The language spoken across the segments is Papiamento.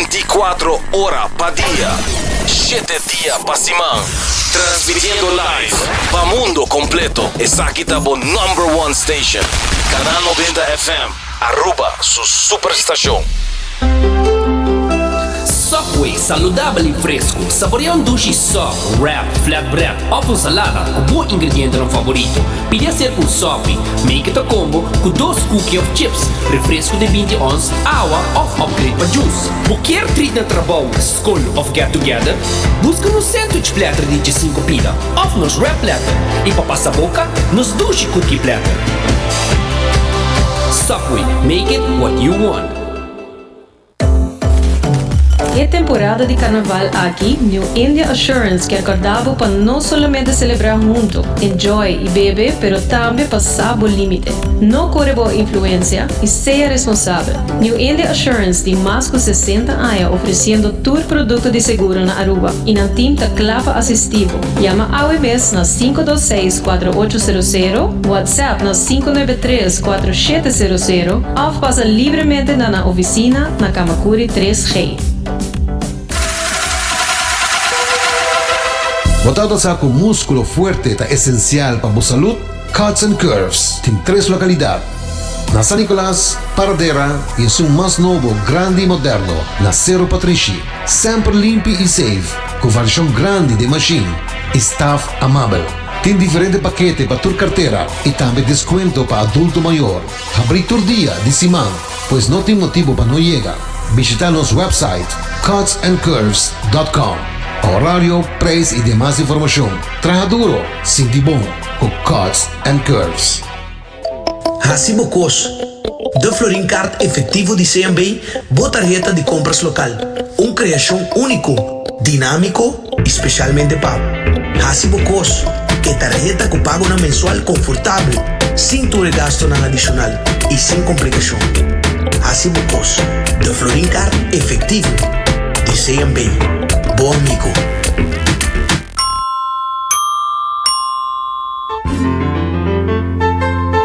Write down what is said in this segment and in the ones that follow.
24 ora pa dia, shete dia pa siman. Transmitiendo live pa mundo completo. Esaki ta bo number one station. Canal 90 FM, Aruba su superstacion. Subway, saludabel y fresco. Saborea un dushi sub, wrap, flatbread of un salada cu bo ingredientenan favorito. Pidi hacer cu un sopi. Make it a combo cu dos cookie of chips, refresco di binti ons, awa of upgrade pa juice. Bo kier treat na trabou, scol of get together? Busca nos sandwich platter di djesinco pida of nos wrap platter y pa pasa boca, nos dushi cookie platter. Subway, make it what you want. E temporada di Carnaval aki, New India Assurance kier corda bo pa no solamente celebra hunto, enjoy y bebe, pero tambe pa sa bo limite. No core bo influencia y sea responsabel. New India Assurance tin mas cu 60 aña ofreciendo tur producto di seguro na Aruba y nan team ta cla pa asisti bo. Yama awe mes na 526 4800, WhatsApp na 593 4700 of pasa libremente na nan oficina na Camacuri 3G. Bo tabata sa cu musculo fuerte ta esencial pa bo salud? Cuts and Curves tin tres localidad, na San Nicolas, Paradera y esun mas nobo, grandi y moderno, na Cerro Patrishi. Semper limpi y safe, cu variacion grandi den machine y staff amabel. Tin diferente pakete pa tur cartera y tambe descuento pa adulto mayor. Habri tur dia di siman, pues no tin motibo pa no yega. Bishita nos website cutsandcurves.com pa horario, prijs y demas informacion. Traha duro, sinti bon cu Cuts and Curves. Hasi bo kos. De Florin Card Efectivo di CMB, bo tarheta di compras local. Un creacion unico, dinamico y specialmente pa bo. Hasi bo kos. E tarheta cu pagonan mensual confortabel, sin tur e gastonan adicional y sin complicacion. Hasi bo kos. De Florin Card Efectivo di CMB. Bo amigo.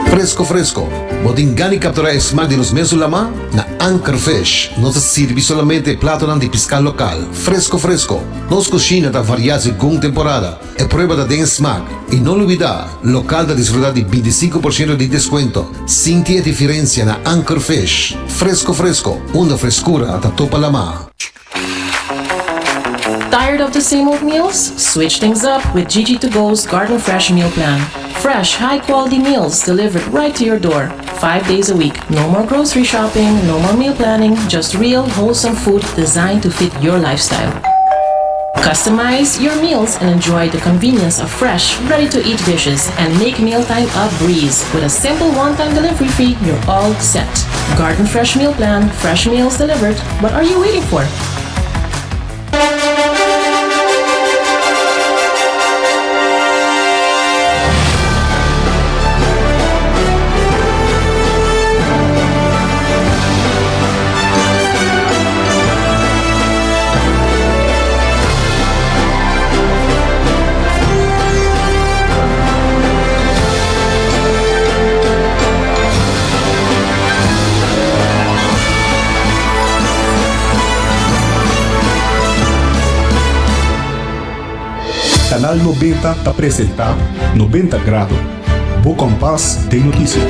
Fresco fresco, bo tin gana di captura e smaak di nos mesun lama? Na Anchor Fish nos ta sirbi solamente e platonan di pisca local, fresco fresco. Nos cushina ta varia segun temporada. E prueba ta den e smaak. Y no lubida, local ta disfruta di binticinco por ciento di descuento. Sinti e diferencia na Anchor Fish. Fresco fresco, unda frescura ta topa lama. Tired of the same old meals? Switch things up with Gigi to Go's Garden Fresh Meal Plan. Fresh, high quality meals delivered right to your door, five days a week. No more grocery shopping, no more meal planning, just real, wholesome food designed to fit your lifestyle. Customize your meals and enjoy the convenience of fresh, ready to eat dishes and make mealtime a breeze. With a simple one time delivery fee, you're all set. Garden Fresh Meal Plan, fresh meals delivered. What are you waiting for? Canal 90 ta presenta 90 Grado, bo kompas den notisia.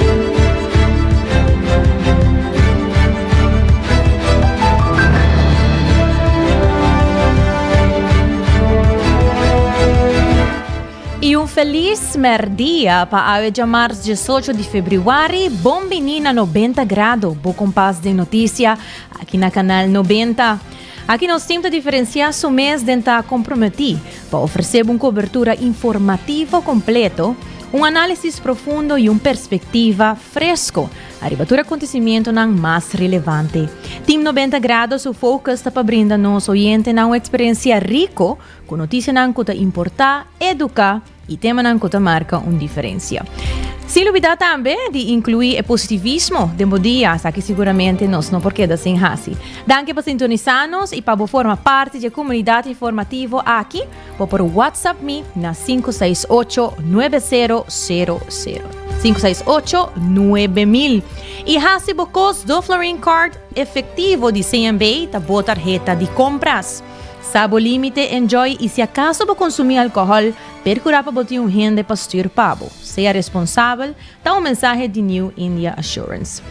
Y un feliz merdia pa awe djamars 18 di februari. Bon bini na 90 Grado, bo kompas den noticia, aki na Canal 90. Aki nos team ta diferencia su mes den ta comprometi pa ofrece bo un cobertura informativo completo, un analisis profundo y un perspectiva fresco ariba tur acontecimientonan mas relevante. Team 90 Grado su focus ta pa brinda nos oyentenan un experiencia rico Ku notisianan ku ta importá, eduká i temanan ku ta marka un diferensia. Sin lubidá tambe di inkluí e positivismo den bo dia, esaki siguramente nos no por keda sin hasi. Danki pa sintonisá nos i pa bo forma parti di e komunidat informativo aki, bo por WhatsApp mi na 568 9000. 568 9000. Y haci bo cos do Florin Card efectivo di CMB ta bo tarheta di compras. Sa bo limite, enjoy y si acaso bo consumi alcohol, percura pa bo tin un hende pa stuur pa bo. Sea responsabel, ta un mensahe di New India Assurance.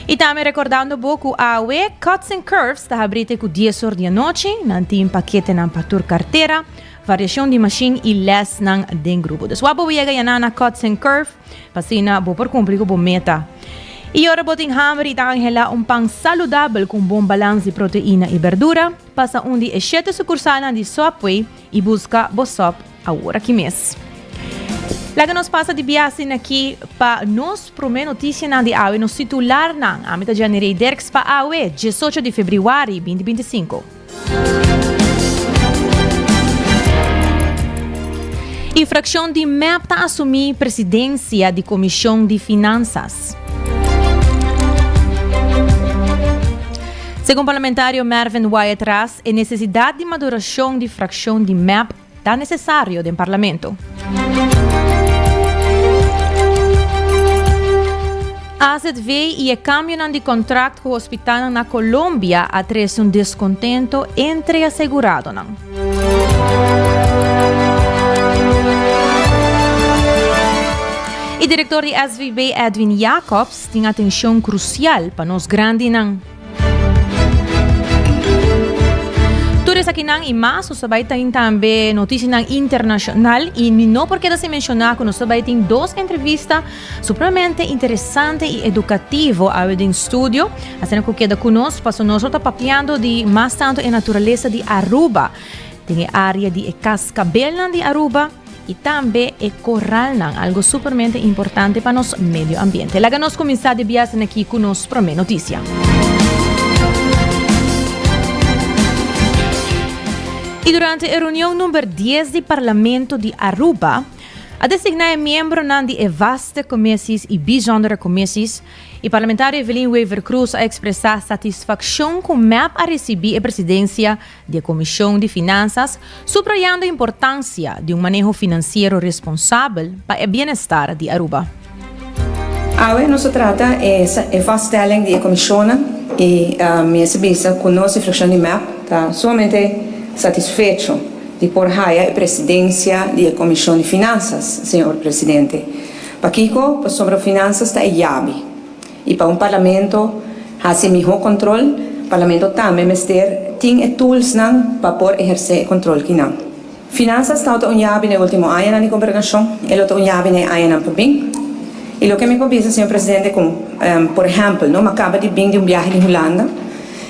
Y tambe recordando bo cu awe Cuts and Curves ta habri te cu dies or di anochi, nan tin paketenan pa tur cartera, variacion di machine y lesnan den grupo. Dus wak bo yega yana na Cuts and Curve pa asina bo por cumpli cu bo meta. Y ora bo tin hamber y ta anhela un pan saludabel cu un bon balans di proteina y berdura, pasa un di e shete sucursalnan di Subway y busca bo sub awor aki mes. Laga nos pasa di biasin aki pa nos prome noticianan di awe, nos titularnan. Ami ta Jenny Rey Derks pa awe, 18 di februari 2025. Y fraccion di mep ta asumi presidencia di Comision di Finanzas. Segun parlamentario Mervin Wyatt-Ras, e necesidad di maduracion di fraccion di mep ta necesario den Parlamento. AZV y e cambionan di contract cu hospitalnan na Colombia a trece un descontento entre aseguradonan. Y director di SVB Edwin Jacobs tin atencion crucial pa nos grandinan. Tur esakinan y mas nos ta bay tin tambe noticianan internacional y mi no por keda sin menciona cu nos ta bay tin dos entrevista supremamente interesante y educativo awe den studio. Asina cu keda cu nos paso nos lo ta papiando di mas tanto e naturalesa di Aruba den e area di e cascabelnan di Aruba. Y tambe e coralnan, algo supermente importante pa nos medio ambiente. Laga nos cuminsa di biasen aki cu nos prome noticia. Y durante e reunion number dies di Parlamento di Aruba, a designa e miembronan di e vaste commissies y bijzondere commissies Y parlamentario Evelyn Wever-Croes a expresa satisfaccion cu mep a ricibi e presidencia di e Comision di Finanzas, subrayando e importancia di un maneho financiero responsabel pa e bienestar di Aruba. Awe nos a trata e e vaststelling di e comisionnan y mi a bisa cu nos di fraccion di mep ta sumamente satisfecho di por haya e presidencia di e Comision di Finanzas, señor Presidente. Pakiko? Pasobra finansas ta e yabi. I pa un parlamento hasi mihó kontrol, parlamento tambe mester tin e toolsnan pa por ehersé e kontrol kinan. Finansas tabata un yabi na e último añanan di gobernashon, e lo ta un yabi na e añanan pa bin. I loke mi por bisa, señor presidente, ku por ehèmpel, no, mi a kaba di bin di un biahe di Hulanda,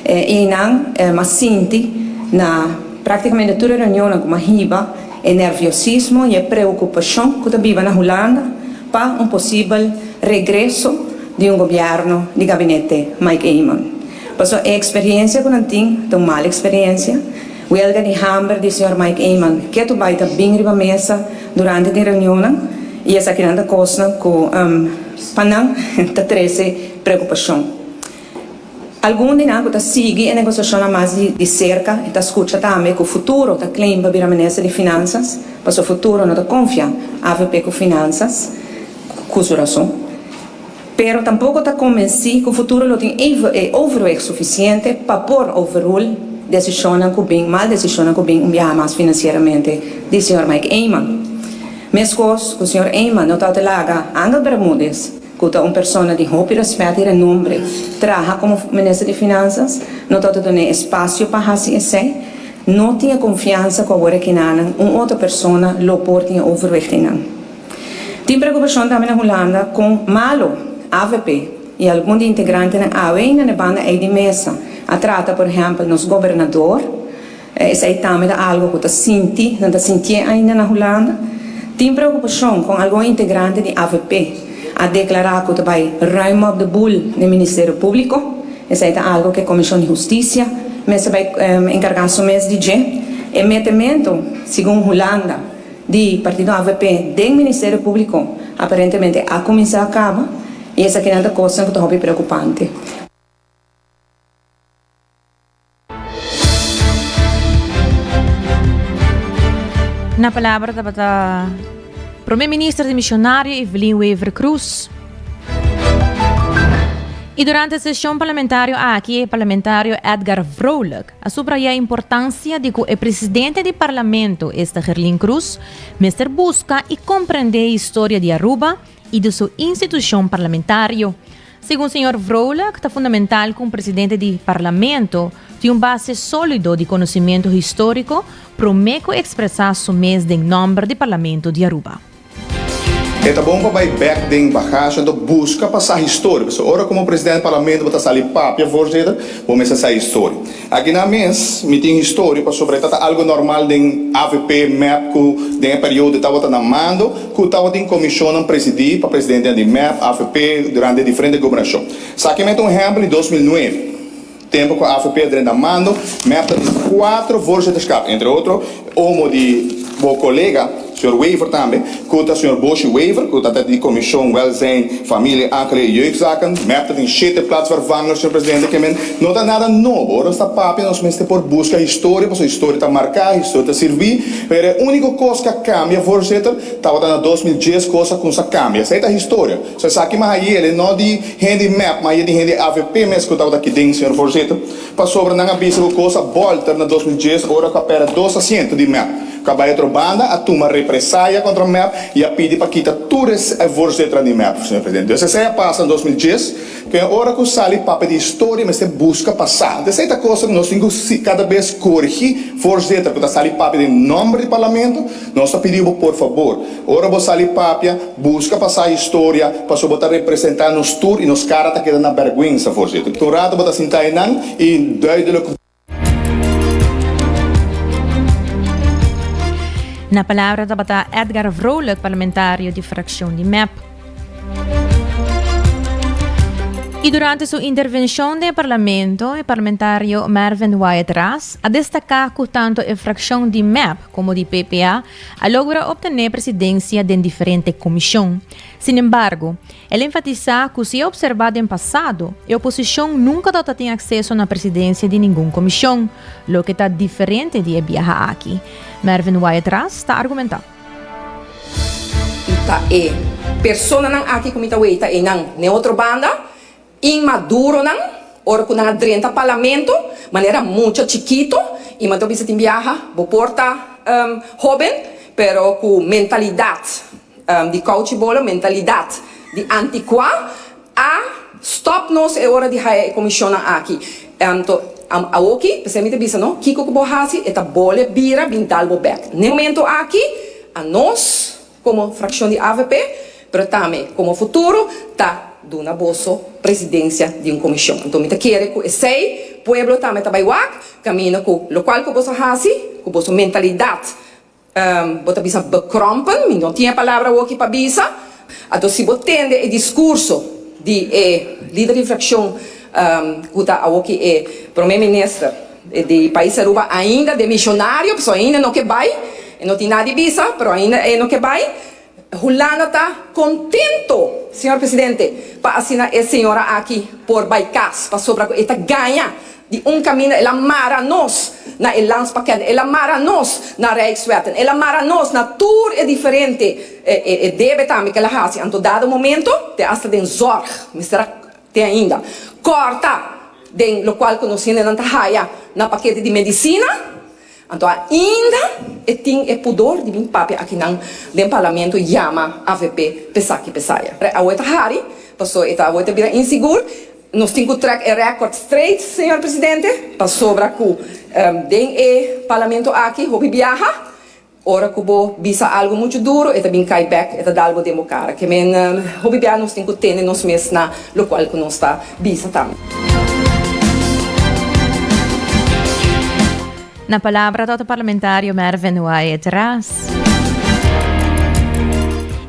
i einan mi a sinti na práktikamente tur e reunionnan ku mi a hiba, E nerviosismo y e preocupacion cu ta biba na Hulanda pa un posibel regreso di un gobierno di gabinete Mike Eman. Pasobra e experiencia cu nan tin ta un mal experiencia. Welga di hamber di señor Mike Eman ketu bay ta bin riba mesa durante di reunionnan y esakinan ta cosnan cu pa nan ta trece preocupacion. Algun di nan ku ta sigui e negosiashonnan mas di serka i ta skucha tambe ku futuro ta claim pa bira minister di finansas, pasobra futuro no ta konfia avp ku finansas, ku su rason, pero tampoko ta konbensí ku futuro lo tin e overweg sufisiente pa por overrule desishonnan ku bin, mal desishonnan ku bin un biaha mas finansieramente di señor Mike Eman. Meskos ku señor Eman no tabata laga Angel Bermudez, ku ta un persona di hopi rèspèt i renombre, traha komo minister di Finansas, no ta ta dun'é espasio pa hasi esei. No tin e konfiansa ku awor akinanan un otro persona lo por tin e overwicht einan. Tin preokupashon tambe na Hulanda kon malo avp i algun di integrantenan awe ainda na e banda ei di mesa a trata por ehèmpel nos gobernador, Esei tambe ta algo ku ta sinti, nan ta sintié ainda na Hulanda. Tin preokupashon kon algun integrante di avp a deklará ku ta bai ruim op de boel den Ministerio Públiko. Esei ta algo ku e Komishon di Hustisia mester bai enkargá su mes di dje. E metementu, segun Hulanda, di partido avp den Ministerio Públiko aparentemente a kuminsá kaba i esakinan ta kosnan ku ta hopi preokupante. Na palabra tabata. Prome Minister demisionario Evelyn Wever-Croes. Y durante e sesion parlamentario aki e parlamentario Edgar Vrolijk a subraya e importancia di cu e presidente di Parlamento, esta Gerlin Croes, mester busca y comprende e historia di Aruba y di su institucion parlamentario. Segun señor Vrolijk ta fundamental cu un presidente di Parlamento tin un base solido di conocimento historico prome cu expresa su mes den nomber di Parlamento di Aruba. E ta bon pa bai bek den bagage anto buska pa sa historia, pasobra ora komo presidente di parlamento bo ta sali papia voorzitter, bo mester sa historia. Aki nan mes mi tin historia pasobra e ta ta algo normal den avp, mep ku den e periodo tabata na mando ku tabatin komishonnan presidí pa presidentenan di mep, avp durante diferente gobernashon. Saki mi ta un ehèmpel di 2009. Tempo cu avp a drenta mando, mep ta tin cuatro voorzitterschap, entre otro omo di bo colega, señor Wever tambe, cu ta señor Boshi Wever, cu ta di Comision Welzijn, Familie, Angele y Jeugdzaken. Mep ta tin shete plaatsvervangers, señor presidente, ke men no ta nada nobo. Ora nos ta papia nos mester por busca historia, pasobra historia ta marca, historia ta sirbi, pero e unico cos cu a cambia, voorzitter, tabata na 2010 cos a cunsa cambia. Esey ta historia. So esaki mas ayele no di hende di mep, mas aye di hende di avp mes ku tabata aki den, señor voorzitter, pasobra nan a bisa ku kos a bolter na 2010 ora ku a perde dos asiento di mep. Ku a bai otro banda a tuma represaya kontra mep i a pidi pa kita tur e voorzitternan di mep, señor presidente. Dus esei a pasa na 2010, ku e ora ku sali papia di historia mester buska pasa. Anto esei ta kosa ku nos tin ku kada bes korigi, voorzitter, ku ta sali papia den nomber di parlamento, nos ta pidi bo por fabor, Ora bo sali papia, buska pa sa historia, pasobra bo ta representá nos tur i nos kara ta keda na bèrgwensa, voorzitter. Un rato bo ta sinta einan i duidelijk. Na palabra tabata Edgar Vrolijk, parlamentario di fraccion di mep. Y durante su intervencion den e parlamento, e parlamentario Mervin Wyatt Ras a destaca cu tanto e fraccion di mep como di PPA a logra obtené presidencia den diferente comision. Sin embargo, el enfatisa cu si a observa den pasado, e oposicion nunca tabata tin acceso na presidencia di ningun comision, loke ta diferente di e biaha aki. Mervin Wyatt Ras ta argumenta. I ta e personanan aki ku mi ta weita einan n'e otro banda, Inmaduronan, ora ku nan a drenta parlamento, manera mucha chikito, i mi ta bisa tin biaha, bo por ta hoben, pero ku mentalidat di kouchibolo, mentalidat di antikuá, a stòp nos e ora di haya e komishonnan aki. Anto, awoki, p'esei mi ta bisa no, kiko ku bo hasi, e ta bole bira bin dal bo bèk. N'e momento aki, anos Komo frakshon di avp, pero tambe komo futuro, ta duna boso presidensia di un komishon. Anto mi ta kere ku esei pueblo tambe ta bai wak kaminda ku lokual ku boso hasi, ku boso mentalidat bo ta bisa bekrompen, mi no tin e palabra awoki pa bisa. Anto si bo tende e diskurso di e lider di frakshon ku ta awoki e prome minister, Di pais Aruba ainda demisionario, pasobra ainda no ke bai, e no tin nada di bisa, pero ainda e no ke bai. Hulanda ta contento, señor presidente, pa asina e señora aki por bai cas, pasobra cu e ta gaña di un caminda, el a mara nos na e landspakket, el a mara nos na Rijkswetten, el a mara nos na tur e diferente e debe tambe cu el a haci, anto dado momento te hasta den zorg mester a Te ainda corta den locual cu nos hendenan ta haya na pakete di medicina, anto ainda e tin e pudor di bin papia akinan den parlamento yama avp pesaki pesaya. Awe ta hari, paso e ta awe ta bira insigur, nos tin cu trek e record straight, señor presidente, pasobra cu den e parlamento aki hopi biaha Ora ku bo bisa algu muchu duru, e ta bin kai bèk, e ta dal bo den bo kara. Ke men hopi bia nos tin ku tene nos mes na lokual ku nos ta bisa tambe. Na palabra ta parlamentario Mervin Wyatt Ras.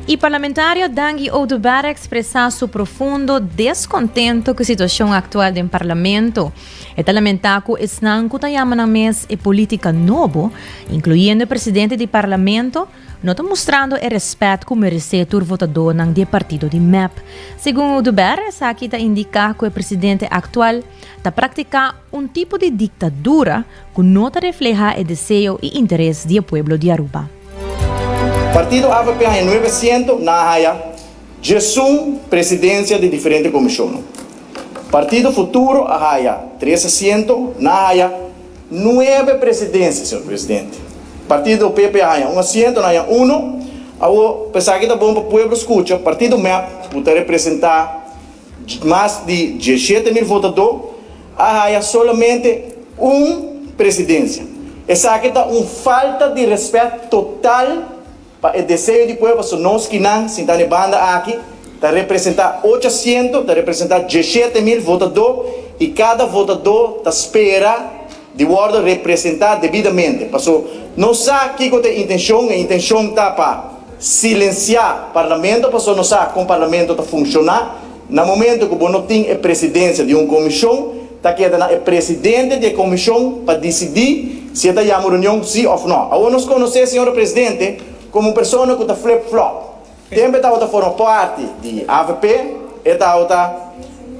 Y parlamentario Dangui Oduber a expresa su profundo descontento cu situacion actual den parlamento. E ta lamentá ku esnan ku ta yama nan mes e polítika nobo, inkluyendo e presidente di parlamento, no ta mustrando e rèspèt ku meresé tur votadónan di e partido di mep. Segun Oduber, esaki ta indiká ku e presidente aktual ta praktiká un tipo di diktadura ku no ta reflehá e deseo i interes di e pueblo di Aruba. Partido avp haña nuebe asiento, nan a haya diesun presidencia di diferente comisionnan. Partido Futuro a haya tres asiento, nan a haya nuebe presidencia, señor presidente. Partido PP a haya un asiento, nan a haya uno. Awor, pa esaki ta bon pa pueblo scucha, Partido mep, cu ta representa mas di 17,000 votadó, a haya solamente un presidencia. Esaki ta un falta di respet total pa e deseo di pueblo, pasobra nos kinan sinta na e banda aki ta representa ocho asiento, ta representa 17,000 votadó y cada votadó ta spera di wordo representa debidamente. Pasobra nos sa kico ta e intencion, e intencion ta pa silencia Parlamento, pasobra nos sa con Parlamento ta funciona. Na momento cu bo no tin e presidencia di un comision, ta keda na e presidente di e comision pa dicidi si e ta yama un reunion si of no. Awor nos conoce señor presidente como un persona cu ta flip-flop. Tempo e tabata forma parti di avp, e tabata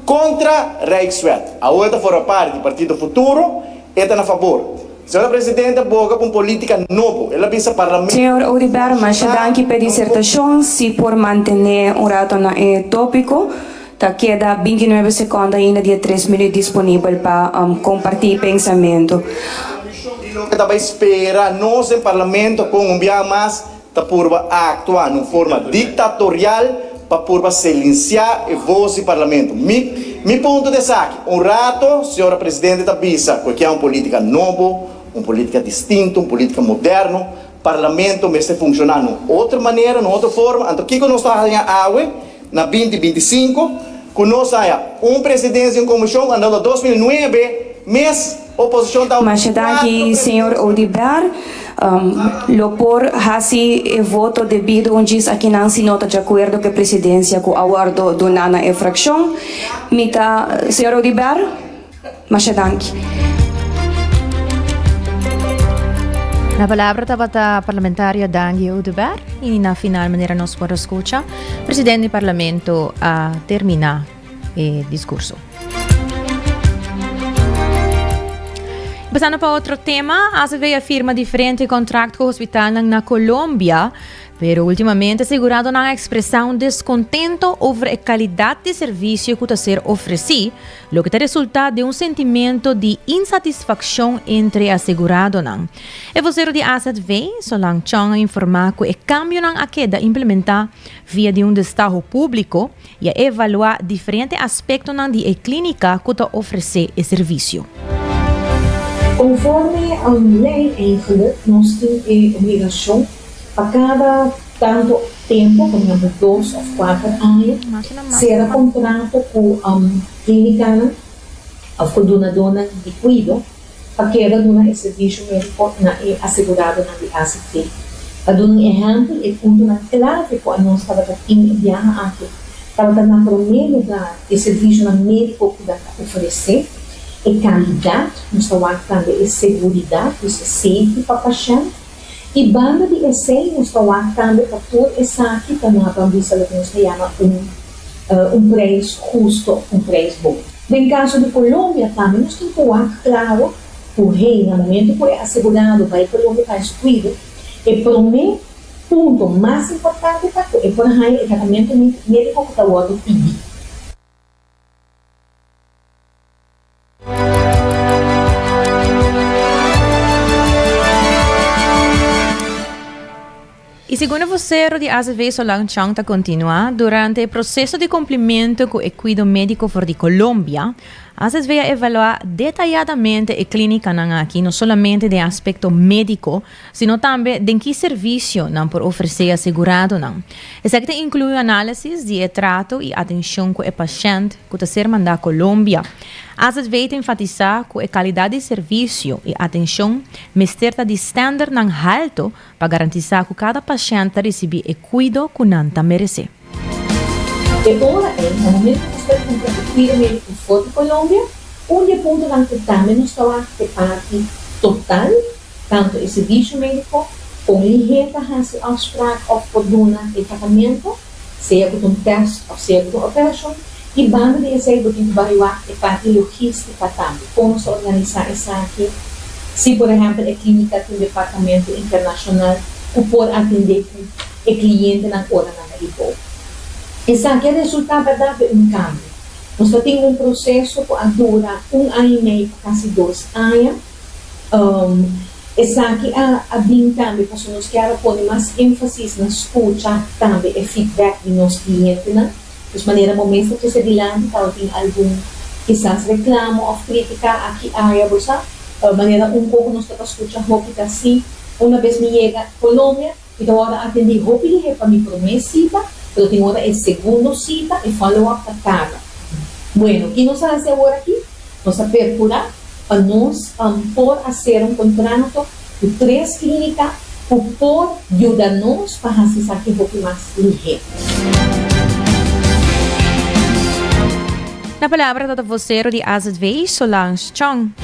contra Rijkswet. Awor e ta forma parti di Partido Futuro, e ta na fabor. Señor presidente a boga pa un politica nobo. El a bisa parlamento. Señor Oduber, masha danki p'e disertacion. Si por mantene un rato na e topico. Ta keda 29 seconde ainda di e tres minuut disponibel pa comparti pensamento. Di loke ta bay spera nos den parlamento con un biaha mas ta purba actua na un forma dictatorial pa purba silencia e voz di parlamento. Mi mi punto ta esaki, un rato señora presidente ta bisa cu e kier un politica nobo, un politica distinto, un politica moderno, parlamento mester funciona na un otro manera, na un otro forma, anto kico nos ta haña awe na 2025 cu nos haña un presidencia di un comision anto na 2009 mes oposicion ta Masha danki señor Oduber. Lo por haci e voto debido un djis akinan si no ta djacuerdo cu e presidencia cu a wordo duna na e fraccion. Mi ta, señor Oduber, masha danki. Na palabra tabata parlamentario Dangui Oduber y na final manera nos por a scucha, presidente di parlamento a termina e discurso. Pasando pa otro tema, ACV a firma diferente contract cu hospitalnan na Colombia, pero ultimamente aseguradonan a expresa un descontento over e calidad di servicio cu ta ser ofreci, loke ta resulta den un sentimento di insatisfaccion entre aseguradonan. E vocero di AZV, Solange Chong, a informa cu e cambionan a keda implementa via di un destaho publico, i a evaluá diferente aspektonan di e klínika ku ta ofresé e servisio. Konforme lei eigenlijk nos tin e obligashon pa kada tanto tempu, por ehempel dos òf kuater aña, sera kontrato ku klínikanan òf ku dunadónan di kuido pa keda duna e servisio médiko na e aseguradonan di ACT. Pa duna un ehèmpel, e puntonan klave ku anos tabata tin e biaha aki tabata na promé lugá e servisionan médiko ku nan ta ofresé, e kalidat, nos ta wak tambe e seguridat, dus e safety pa pashènt, i banda di esei nos ta wak tambe pa tur esaki ta na ban bisa loke nos ta yama un un preis husto, un preis bon. Den kaso di Colombia tambe nos tin ku wak klaro ku hey na momento ku e asegurado bai Colombia pa haña su kuido, e promé punto mas importante ta ku e por haña e tratamentu médiko ku ta wòrdu pidi. Y segun e vocero di azv Solange Chong ta continua, durante e proceso di cumplimento cu e cuido medico for di Colombia, azv a evalua detayadamente e clinicanan aki no solamente den aspecto medico, sino tambe den ki servicio nan por ofrece e aseguradonan. Esaki ta inclui un analisis di e trato y atencion cu e pashent cu ta ser manda Colombia. Azv ta enfatisa cu e calidad di servicio y atencion mester ta di standardnan halto pa garantisá ku kada pashènt ta risibí e kuido ku nan ta meresé. E ora ei, na momento ku nos ta kumpra e kuido médiko for di Colombia, un di e puntonan ku tambe nos ta wak ta e parti total, tantu e servisio médiko, kon lihé ta hasi afsprak òf por duna e tratamentu, sea ku ta un tèst òf sea ku ta un operashon, i banda di esei bo tin ku bai wak e parti logístika tambe, kon nos ta organisá esaki, si por ehèmpel e klínika tin un departamento internashonal. ku por atendé ku e klientenan ora nan ta riba. Esaki a resultá bèrdat den un kambio. Nos ta tin un proseso ku a dura un aña i mei pa kasi dos aña. Esaki a a bin tambe pasobra nos kier a pone mas énfasis na skucha tambe e feedback di nos klientenan. Dus manera bo mes ta trese dilanti tabatin algun kisas reklamo òf krítika aki aya bo sa. Manera un koko nos ta ta skucha hopi ta si una bes mi yega Colombia mi ta wòrdu atendí hopi lihé pa mi promé sita pero tin ora e segundo sita e follow up ta tarda. Bueno ki nos a hasi awor aki? Nos a perkurá pa nos por a sera un kontrato ku tres klínika ku por yuda nos pa hasi esaki hopi mas lihé. Na palabra ta ta vocero di AZV, Solange Chong.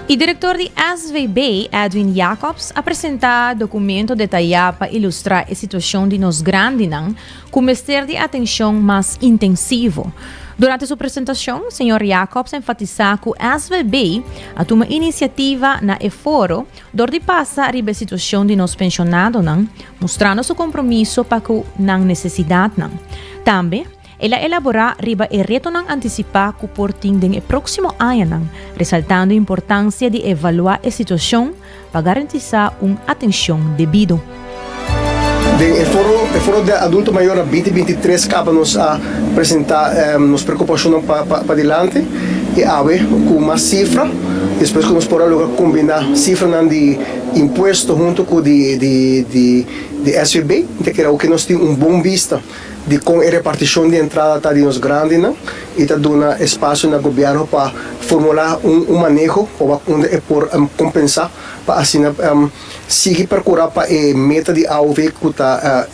E director di SVB, Edwin Jacobs, a presenta documento detaya pa ilustra e situacion di nos grandinan cu mester di atencion mas intensivo. Durante su presentacion, señor Jacobs a enfatisa cu SVB a tuma iniciativa na e foro dor di pasa riba e situacion di nos pensionadonan, mustrando su compromiso pa cu nan necesidadnan. Tambe, el a elabora riba e retonan anticipa cu por tin den e proximo añanan, resaltando e importancia di evalua e situacion pa garantisa un atencion debido. Den e foro e foro di adulto mayor na binti binti tres caba nos a presenta nos preocupacionnan pa pa dilanti y awe cu mas cifra despues cu nos por a logra combina cifranan di impuesto hunto cu di di di di SVB ta kere awo nos tin un bon bista di con e reparticion di entrada ta di nos grandinan y ta duna espacio na gobierno pa formula un un maneho pa wak unda e por compensa pa asina sigui percura pa e meta di AOV cu ta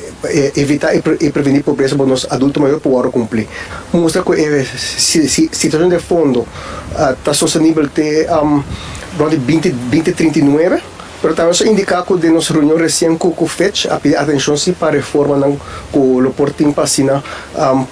evita y preveni pobresa pa nos adulto mayor por worde cumpli. Mustra cu e situacion den fondo ta sostenibel te rond di binti binti 39. Pero tambe nos a indiká ku den nos reunion resien ku ku Fitch a pidi atenshon si pa reformanan ku lo por tin pa asina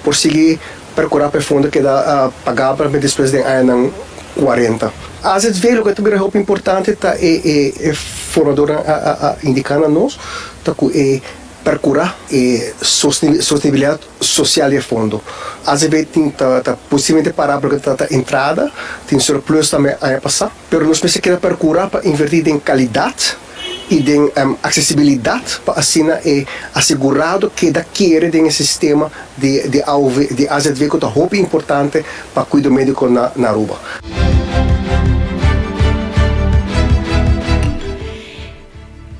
por sigui perkurá pa e fondo keda pagabel despues den añanan 40. AZV loke ta bira hopi importante ta e e formadornan a indiká na nos ta ku e perkurá e sostenibilidat sosial di e fondo. AZV tin ta posiblemente pará pa loke ta trata entrada, tin surplus tambe aña pasá. Pero nos mester keda percura pa inverti den calidad y den accesibilidad pa asina e asegurado keda kere den e sistema di AOV, di AZV cu ta hopi importante pa cuido medico na Aruba.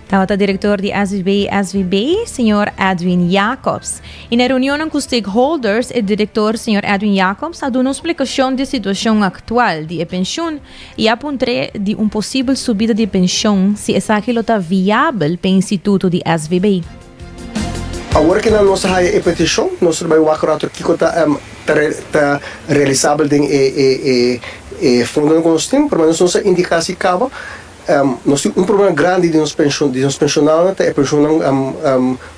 Tabata director di SVB SVB, señor Edwin Jacobs. Y na reunionnan cu stakeholders, e director señor Edwin Jacobs a duna un splicacion di e situacion actual di e pensioen y a puntr'e di un posibel subida di pensioen si esaki lo ta viabel p'e instituto di SVB. Awor cu nan nos a haya e peticion, nos ta bay wak rato kico ta ta realisabel den e e fondonan cu nos tin, por lo menos nos a indica si caba. Nos tin un problema grandi di nos penshon, di nos penshonalnan ta e penshonnan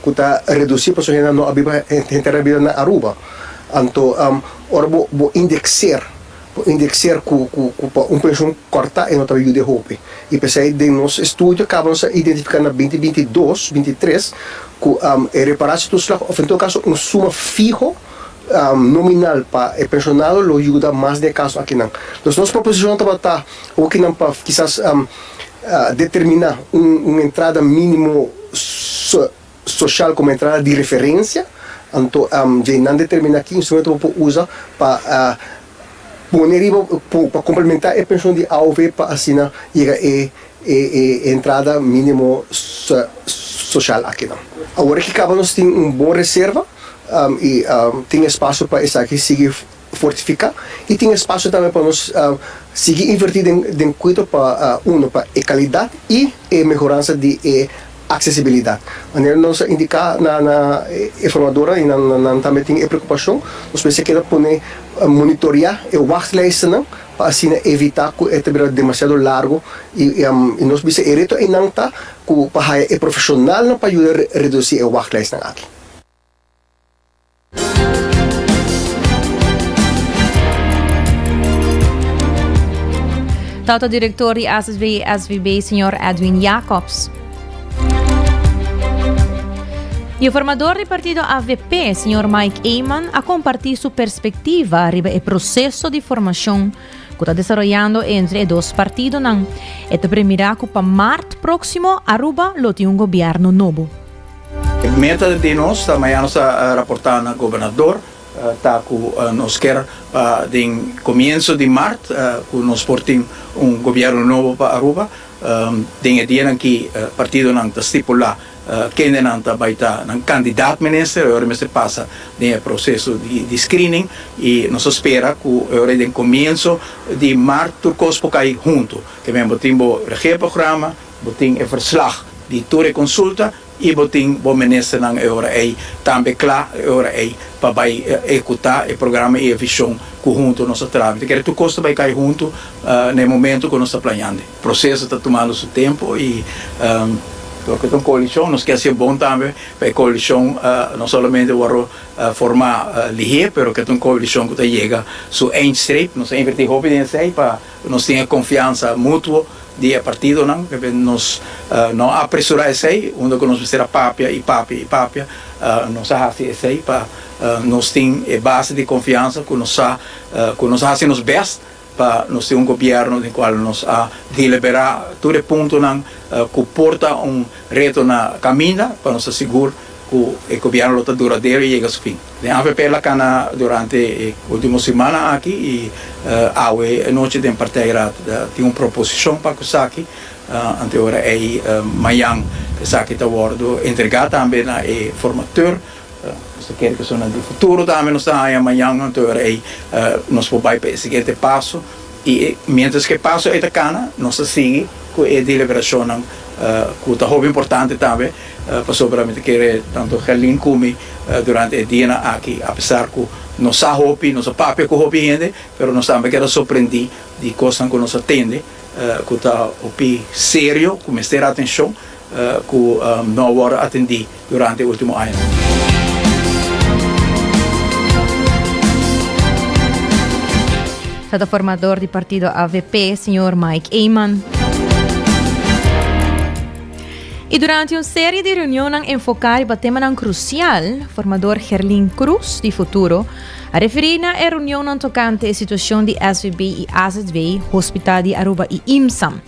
ku ta redusí pasobra hende no a biba henter a bida na Aruba. Anto ora bo bo indekseer, bo indekseer ku ku ku pa un penshon kòrtá e no ta yuda hopi. I p'esei den nos estudio kaba nos a identifiká na binti 22, 23 ku e reparatietoeslag òf en todo kaso un suma fiho nominal pa e penshonado lo yuda mas den e kaso akinan. Nos nos proposishon tabata Hokinan pa kisas determiná un entrada mínimo soshal komo entrada di referensia, anto dje nan determiná ki instrumento bo por usa pa pone riba, pa komplementá e penshon di AOV pa asina yega e entrada mínimo soshal akinan. Awor aki kaba nos tin un bon reserva i tin espasio pa esaki sigui fortifica y tin espacio tambe pa nos sigui inverti den cuido pa uno pa e calidad y e mehoransa di e accesibilidad. Manera nos a indica na na e formadornan y nan nan tambe tin e preocupacion, nos mester keda pone monitorea e wachtlijstennan pa asina evita cu e ta bira demasiado largo y y nos bisa e reto eynan ta cu pa haya e profesionalnan pa yuda reduci e wachtlijstnan aki. Tata director di AZV y SVB, señor Edwin Jacobs. Y e formador di partido AVP, señor Mike Eman, a comparti su perspectiva riba e proceso di formacion cu ta desaroyando entre e dos partidonan. E ta premira cu pa maart proximo Aruba lo tin un gobierno nobo. E meta di nos ta mañana nos ta raporta na gobernador ta cu nos kier pa den comienzo di maart cu nos por tin un gobierno nobo pa Aruba. Den e dianan ki partidonan ta stipula kendenan ta bai ta nan kandidat minister, e ora mester pasa den e proseso di screening y nos ta spera cu e ora den comienso di maart tur cos por cay hunto. Ke men bo tin bo regeerprogramma, bo tin e verslag di tur e consulta I bo tin bo ministernan e ora ei tambe kla e ora ei pa bai ehekutá e programa i e vishon ku huntu nos a traha. Mi ta kere tur kos ta bai kai huntu na e momentu ku nos ta plañando. Proseso ta tumando su tempu i loke ta un koalishon nos ke hasié bon tambe pa e koalishon no solamente wòrdu formá lihé pero ke ta un koalishon ku ta yega su eindstreep. Nos a invertí hopi den esei pa nos tin e konfiansa mutuo. Di e partidonan, p'e nos no a apresurá esei, unda ku nos mester a papia i papia i papia, nos a hasi esei pa nos tin e base di konfiansa ku nos sa ku nos a hasi nos bèst pa nos tin un gobièrnu den kual nos a deliberá tur e puntonan ku por ta un reto na kaminda pa nos ta sigur ku e gobièrnu lo ta duradero i yega su fin. Den avp la kana durante e ultimo simannan aki i awe anochi den partijraad tin un proposishon pa ku esaki. Ante ora ei mayan esaki ta wòrdu entregá tambe na e formateur. Nos ta kere ku esunnan di futuro tambe nos ta haña mayan ante ora ei nos por bai pa e siguiente paso. I mientras ku e paso ei ta kana nos ta sigui ku e deliberashonnan ku ta hopi importante tambe. Pasobra mi ta kere tantu Gerlin ku mi durante e dianan aki, apesar ku nos sa hopi, nos a papia ku hopi hende, pero nos tambe keda sorprendí di kosnan ku nos a tende ku ta hopi serio, ku mester atenshon, ku no a wòrdu atendí durante e último añanan. Ta ta formador di partido avp, señor Mike Eman. I durante un serie di reunionnan enfoká riba temanan krusial, formador Gerlin Cruz di Futuro a referí na e reunionnan tokante e situashon di SVB i AZV, Hospital di Aruba i IMSAM.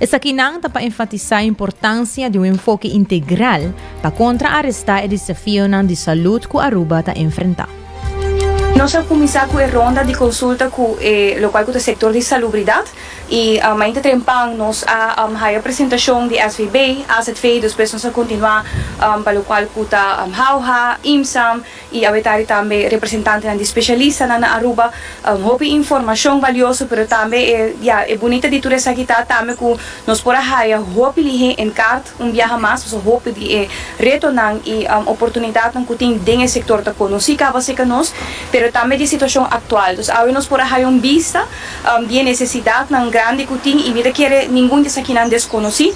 Esakinan ta pa enfatisá e importansia di un enfoke integral pa kontra-arestá e desafionan di salud ku Aruba ta enfrentá. Nos a kuminsá ku e ronda di konsulta ku e lokual ku ta sektor di salubridat. I mainta trempan nos a haya presentacion di SVB, AZV, despues nos a continua pa locual cu ta Hauha, IMSAM y awetari tambe representantenan di specialistanan na Aruba. Hopi informacion valioso pero tambe e ya e bunita di tur esaki ta tambe cu nos por a haya hopi lihe en kaart un biaha mas pasobra hopi di e retonan y oportunidadnan cu tin den e sector ta conoci caba cerca nos pero tambe di e situacion actual. Dus awe nos por a haya un bista Di e nesesidatnan grandi ku tin i mi ta kere ningun di esakinan deskonosí.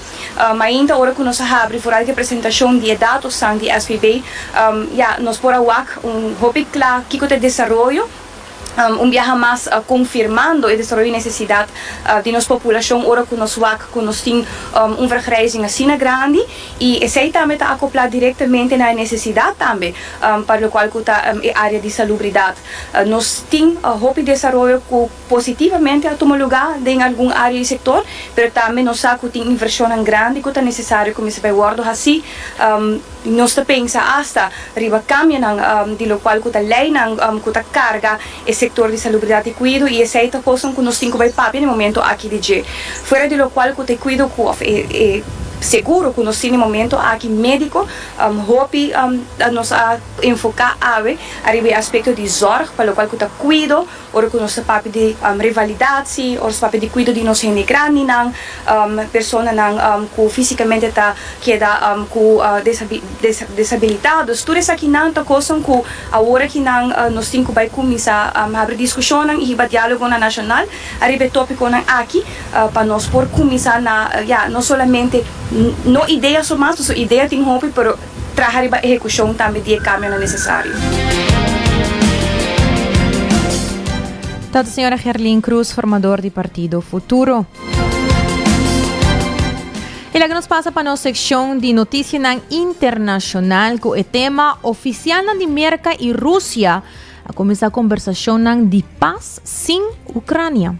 Mainta ora ku nos a habri foral ku e presentashon di e datosnan di SVB, ya, nos por a wak un hopi kla kiko ta e desaroyo, un biaha mas konfirmando e desaroyo i nesesidat di nos populashon ora ku nos wak ku nos tin un vergrijzing asina grandi i esei tambe ta akoplá direktamente na e nesesidat tambe pa lokual ku ta e área di salubridat. Nos tin hopi desaroyo ku positivamente a tuma lugá den algun área i sektor, pero tambe nos sa ku tin invershonnan grandi ku ta nesesario ku mester bai wòrdu hasí. Nos ta pensa asta riba kambionan di lokual ku ta leinan ku ta karga e sektor di salubridat i kuido i esei ta kosnan ku nos tin ku bai papia na e momento aki di dje. Fuera di lokual ku ta e kuido ku òf e seguro ku nos tin na e momento aki médiko, hopi nos a enfoká awe Ariba e aspecto di zorg, pa locual cu ta cuido, ora cu nos ta papia di revalidatie, ora nos ta papia di cuido di nos hende grandinan, personanan cu fisicamente ta keda cu desabilita. Dus tur esakinan ta cosnan cu awor akinan nos tin cu bay cuminsa habri discusionnan y hiba dialogonan nacional ariba e topiconan aki pa nos por cuminsa na, ya, no solamente no idea so mas, pasobra idea tin hopi, pero. Traha riba ehekushon tambe di e kambionan nesesario. Tata señora Gerlin Cruz, formador di partido Futuro. Y laga nos pasa pa nos seccion di noticianan internacional cu e tema Oficialnan di Merca y Rusia a cuminsa conversacionnan di paz sin Ucrania.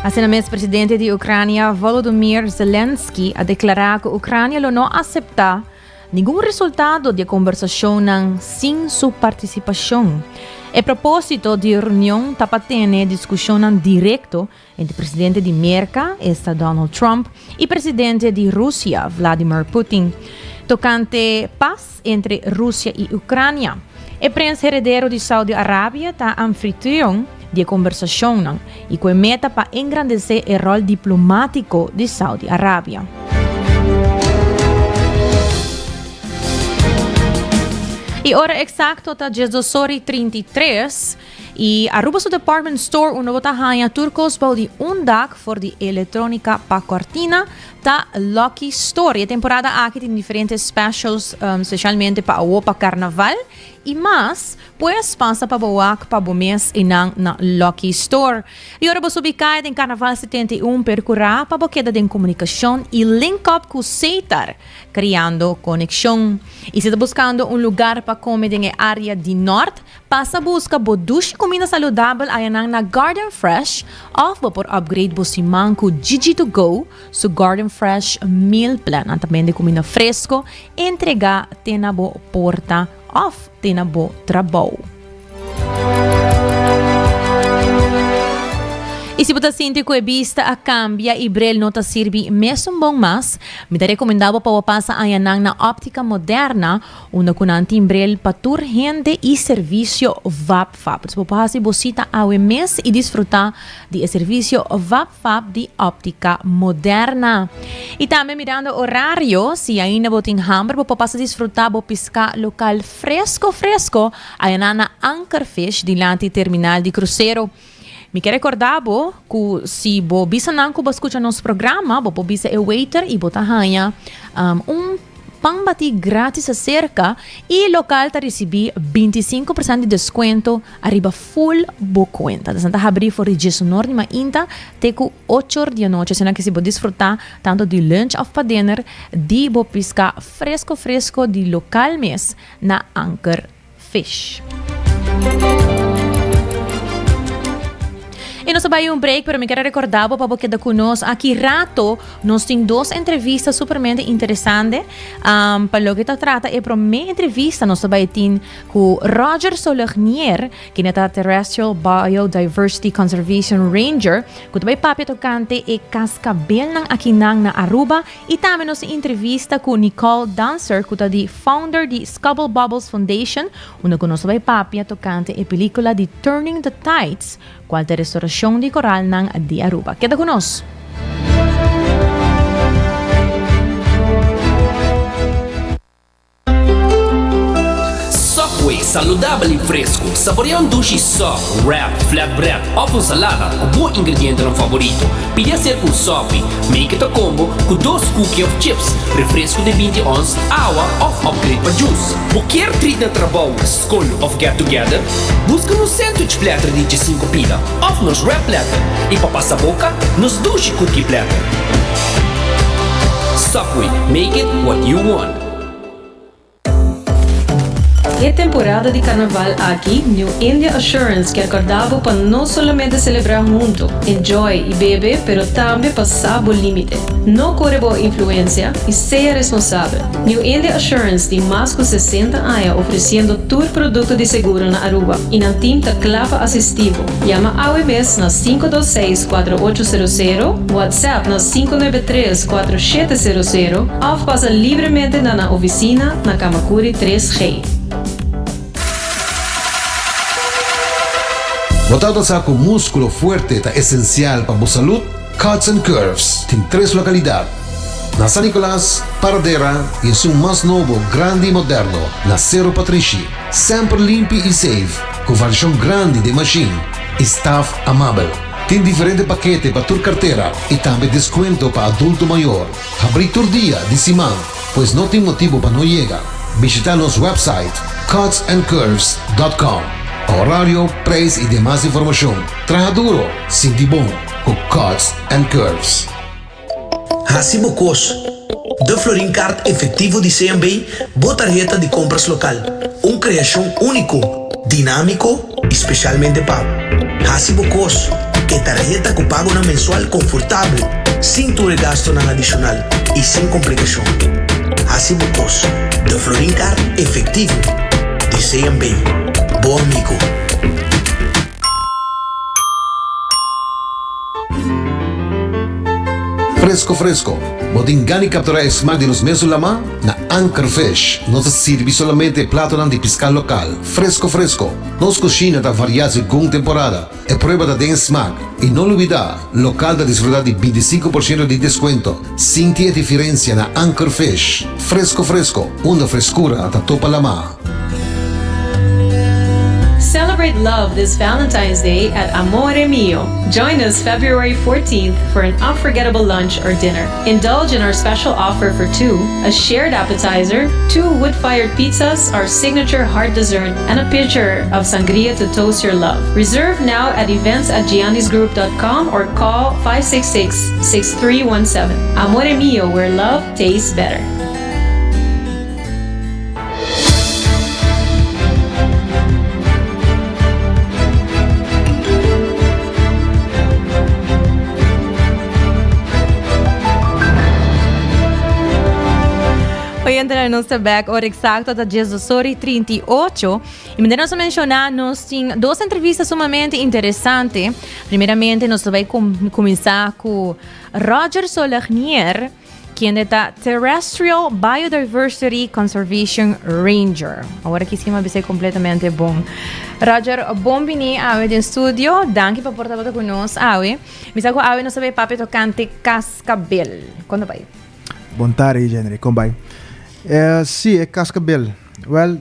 Asina mes presidente di Ucrania Volodymyr Zelensky a declara cu Ucrania lo no acepta Ningun resultado di e kombersashonnan sin su partisipashon. E propósito di e reunion ta pa tene diskushonnan direkto entre presidente di Merka, esta Donald Trump, i presidente di Rusia, Vladimir Putin, tokante pas entre Rusia i Ukrania. E prens heredero di Saudi Arabia ta anfitrion di e kombersashonnan i ku e meta pa engrandesé e ròl diplomátiko di Saudi Arabia. E ora eksakto ta diesdosor i 33 i Aruba su department store unda bo ta haña tur kos bou di un dak for di elektronika pa kòrtina ta Lucky Store. E temporada aki tin diferente specials specialmente pa awo pa carnaval y mas. Pues pasa pa bo wak pa bo mes eynan na Lucky Store. Y ora bo subi caya den Carnaval 71 percura pa bo keda den comunicacion y link up cu Setar creando conexion. Y si ta buscando un lugar pa come den e area di Nort, Pasa buska bo dushi kuminda saludabel ayanan na Garden Fresh òf bo por upgrade bo siman ku Gigi to Go su Garden Fresh Meal Plan. Nan ta bende kuminda fresko entregá te na bo porta òf te na bo trabou. I si bo ta sinti ku e bista a kambia i bril no ta sirbi mesun bon mas, mi ta rekomendá bo pa bo pasa ayanan na Óptica Moderna Unda ku nan tin brel pa tur hende i servisio VapVap. Dus bo por hasi bo sita awe mes i disfrutá di e servisio VapVap di Óptica Moderna. I tambe mirando orario, si ainda bo tin hamber bo por pasa disfrutá bo piská lokal fresko fresko ayaná na Ankerfish dilanti terminal di krusero. Mi ke rekordá bo ku si bo bisa nan ku bo a skucha nos programa, bo por bisa e waiter i bo ta haña un pan batí gratis aserka i lokal ta risibí 25% di deskuento ariba full bo kuenta. Nan ta habrí for di diesunor di mainta te ku ochor di anochi, asina ke si bo disfrutá tantu di lunch òf pa dinner di bo piská fresko fresko di lokal mes na Anker Fish. Y nos ta bay un break, pero mi quier recorda bo pa bo keda cu nos. Aki rato nos tin dos entrevista supermente interesante. Um, pa loke ta trata e prome entrevista nos ta bay tin cu Roger Solegnier, quien ta Terrestrial Biodiversity Conservation Ranger, cu ta bay papia tocante e cascabelnan akinan na Aruba. Y tambe nos tin entrevista cu Nicole Danser, cu ta di founder di Scubble Bubbles Foundation, unda cu nos ta bay papia tocante e pelicula di Turning the Tides, cual ta e restauracion di coralnan di Aruba. Keda cu nos! Subway, saludabel y fresco. Saborea un dushi sub, wrap, flatbread of un salada cu bo ingredientenan favorito. Pidi hacer un sopi. Make it a combo cu dos cookie of chips, refresco di 20 ons, awa of upgrade pa juice. Bo kier treat na trabou, scol of get together? Busca nos sandwich platter di 15 pida of nos wrap platter y pa pasa boca, nos dushi cookie platter. Subway, make it what you want. E temporada di carnaval aki, New India Assurance kier corda bo pa no solamente celebra hunto, enjoy y bebe, pero tambe pa sa bo limite. No core bo influencia y sea responsabel. New India Assurance tin mas cu 60 aña ofreciendo tur producto di seguro na Aruba y nan team ta cla pa asisti bo. Yama awe mes na 526 4800, WhatsApp na 593 4700 of pasa libremente na nan oficina na Camacuri 3G. Bo tabata sa cu musculo fuerte ta esencial pa bo salud? Cuts and Curves tin tres localidad, na San Nicolas, Paradera y esun mas nobo, grandi y moderno, na Cerro Patrishi. Semper limpi y safe, cu variacion grandi den machine y staff amabel. Tin diferente pakete pa tur kartera i tambe deskuento pa adulto mayor. Habrí tur dia di siman, pues no tin motibu pa no yega. Bishitá nos website cutsandcurves dot com pa horario, prijs i demas informashon. Traha duro, sinti bon ku Cuts and Curves. Hasi bo kos. De Florin Card efectivo di CMB, bo tarheta di compras local. Un creacion unico, dinamico y specialmente pa bo. Hasi bo kos. E tarheta cu pagonan mensual confortabel, sin tur e gastonan adicional y sin complicacion. Hasi bo kos. De Florin Card efectivo di CMB. Bo amigo. Fresco fresco, bo tin gana di captura e smaak di nos mesun lama? Na Anchor Fish nos ta sirbi solamente e platonan di pisca local, fresco fresco. Nos cushina ta varia segun temporada. E prueba ta den e smaak. Y no lubida, local ta disfruta di 25% di descuento. Sinti e diferencia na Anchor Fish. Fresco fresco, unda frescura ta topa lama. Celebrate love this Valentine's Day at Amore Mio. Join us February 14th for an unforgettable lunch or dinner. Indulge in our special offer for two, a shared appetizer, two wood-fired pizzas, our signature hard dessert, and a pitcher of sangria to toast your love. Reserve now at events at giannisgroup.com or call 566-6317. Amore Mio, where love tastes better. Oyentenan nos ta back ora exacto ta 12 y 38. Y manera nos a menciona, nos tin dos entrevista sumamente interesante. Primeramente nos ta bay cuminsa cu Roger Solagnier. Kende ta Terrestrial Biodiversity Conservation Ranger. Awor aki si mi a bis'é completamente bon. Roger, bon bini awe den studio. Danki pa por tabata cu nos awe. Mi sa cu awe nos ta bay papia tocante cascabel. Con ta bay? Bon tardi, Jenny. Con bay? Eh, si, e cascabel. Wel,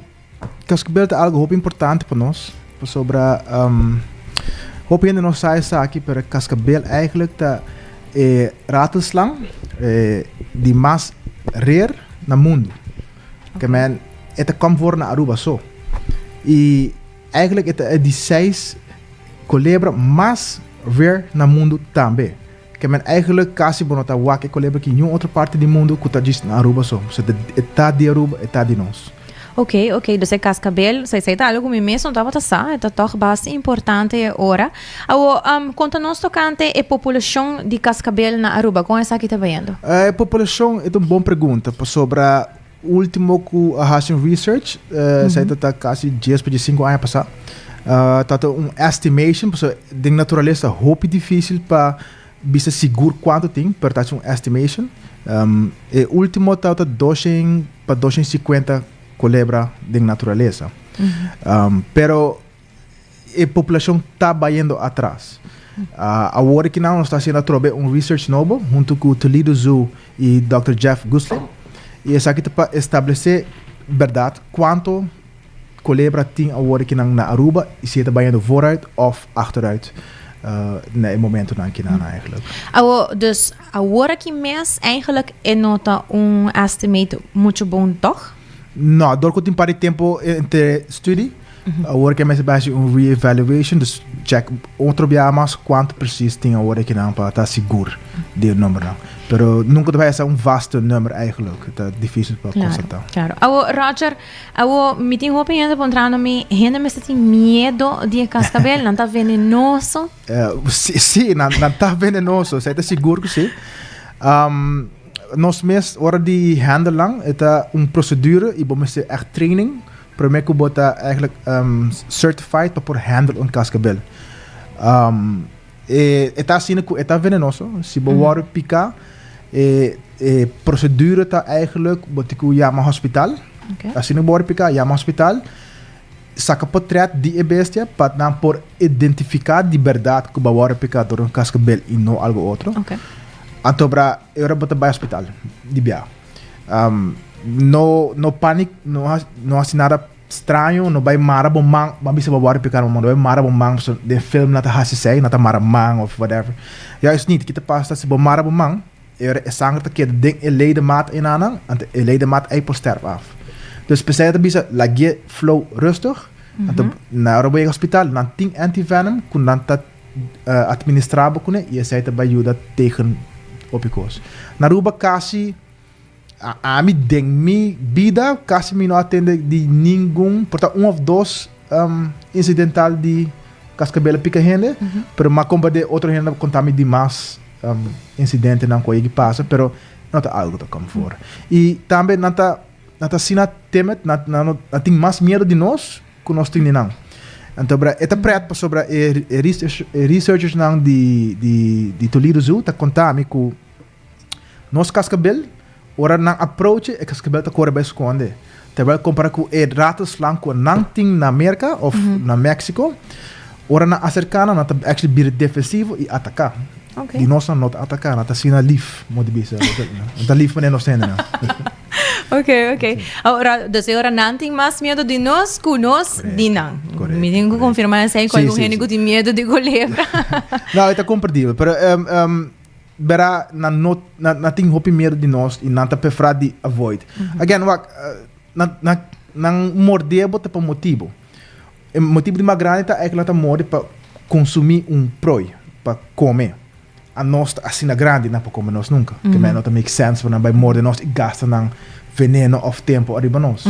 Cascabel ta algo hopi importante pa nos, pasobra um, hopi hende no sa esaki, pero cascabel eigenlijk ta e ratelslang eh, di mas rare na mundo. Okay. Men, e ta kom voor na Aruba so. Y eigenlijk e ta e di seis colebra mas rare na mundo tambe. Ke men eigenlijk kasi bo no ta wak e kolebra ki niun otro parti di mundu ku ta djis na Aruba so. So e ta di Aruba, e ta di nos. Ok, ok, dus e kaskabel, sa esei ta algu ku mi mes no tabata sa, e ta tòg basta importante e ora. Awo, konta nos tokante e populashon di kaskabel na Aruba, kon esaki ta bayendo? E populashon e ta un bon pregunta, pasobra ultimo ku a hasi un research, esei ta ta kasi dies pa diesinku aña pasá, ta ta un estimation, pasobra den naturalesa ta hopi difísil pa bisa sigur kuantu tin, pero ta hasi un estimation. E ultimo ta ta doshen pa doshen sikuenta kolebra den naturalesa. Pero e populashon ta bayendo atras. Awor aki nan nos ta hasiendo atrobe un research nobo hunto ku Toledo Zoo i Dòkter Jeff Gusling i esaki ta pa establesé bèrdat kuantu kolebra tin awor aki nan na Aruba i si e ta bayendo vooruit òf achteruit na e momentonan aki nan eigenlijk. Awor, dus awor aki mes eigenlijk e no ta un estimate mucho bon tòg? No, dor ku tin par di tempo entre studie, awor ke mester bai hasi un re-evaluation, dus check otro biaha mas kuantu precies tin awor akinan pa ta sigur di e numbernan. Pero nunka ta bai hasi un vaste number eigenlijk, ta dificil pa constata. Claro, claro. Awor Roger, awor mi tin hopi hende puntrando mi, hende mester tin miedo di e cascabel? Nan ta venenoso? Si, si, nan ta venenoso, esei ta sigur ku si. Nos mes ora di handle nan e ta un procedure y bo mester echt training prome cu bo ta eigenlijk certified pa por handle un cascabel. E e ta asina cu e ta venenoso, si bo worde pica e e procedure ta eigenlijk bo tin cu yama hospital, asina bo worde pica yama hospital saca potret di e bestia pa nan por identifica di berdad cu bo a worde pica door un cascabel y no algo otro. Anto bra e ora bo ta bai hospital di bia. No no panic, no no hasi nada. straño, no bai mara bo man, bo a bisa bo wòrdu piká na bo man, no bai mara bo man pasobra den film nan ta hasi esei, nan ta mara man of whatever. Juist niet, ki ta pasa ta si bo mara bo man, e ora e sanger ta keda den e ledemaat einanan, anto e ledemaat ei por sterf af. Dus p'esei nan ta bisa lag'é flow rustig, anto na ora bo yega hospital nan tin antivenom ku nan ta administrá bo kuné i esei ta bai yuda tegen hopi kos. Na Aruba kasi Ami den mi bida casi mi no a tende di ningun, por ta un of dos incidental di cascabel a pica hende, pero m'a comprende otro hende a conta mi di mas incidentenan cu a yegi pasa, pero no ta algo ta come voor. Y tambe nan ta nan ta asina timid, nan nan nan tin mas miedo di nos cu nos tin di nan. Anto bra e ta pret pasobra e e researchersnan di di di Toledo Zoo ta conta mi cu Nos kaskabel, ora nan approach e kaskabel ta kore bai skonde. Terwijl kompara ku e ratelslang ku nan tin na Merka of na Mexico, ora nan aserka nan, nan ta actually bira defensivo i ataka. Di nos nan no ta ataka, nan ta asina lif, mo di bisa. Nan ta lif manera nos hendenan. Ok, ok. Ora, dus e ora nan tin mas miedo di nos ku nos di nan. Mi tin ku konfirma esei ku algun hende ku tin miedo di kolebra. No, e ta komprendibel, pero Bera nan no nan nan tin hopi miedo di nos y nan ta prefera di avoid. Again wak nan nan nan morde bo ta pa motibo. E motibo di mas grandi ta eigenlijk nan ta morde pa consumi un prooi, pa come. A nos ta asina grandi nan por come nos nunca. Ke men no ta make sense pa nan bay morde nos y gasta nan veneno of tempo ariba nos.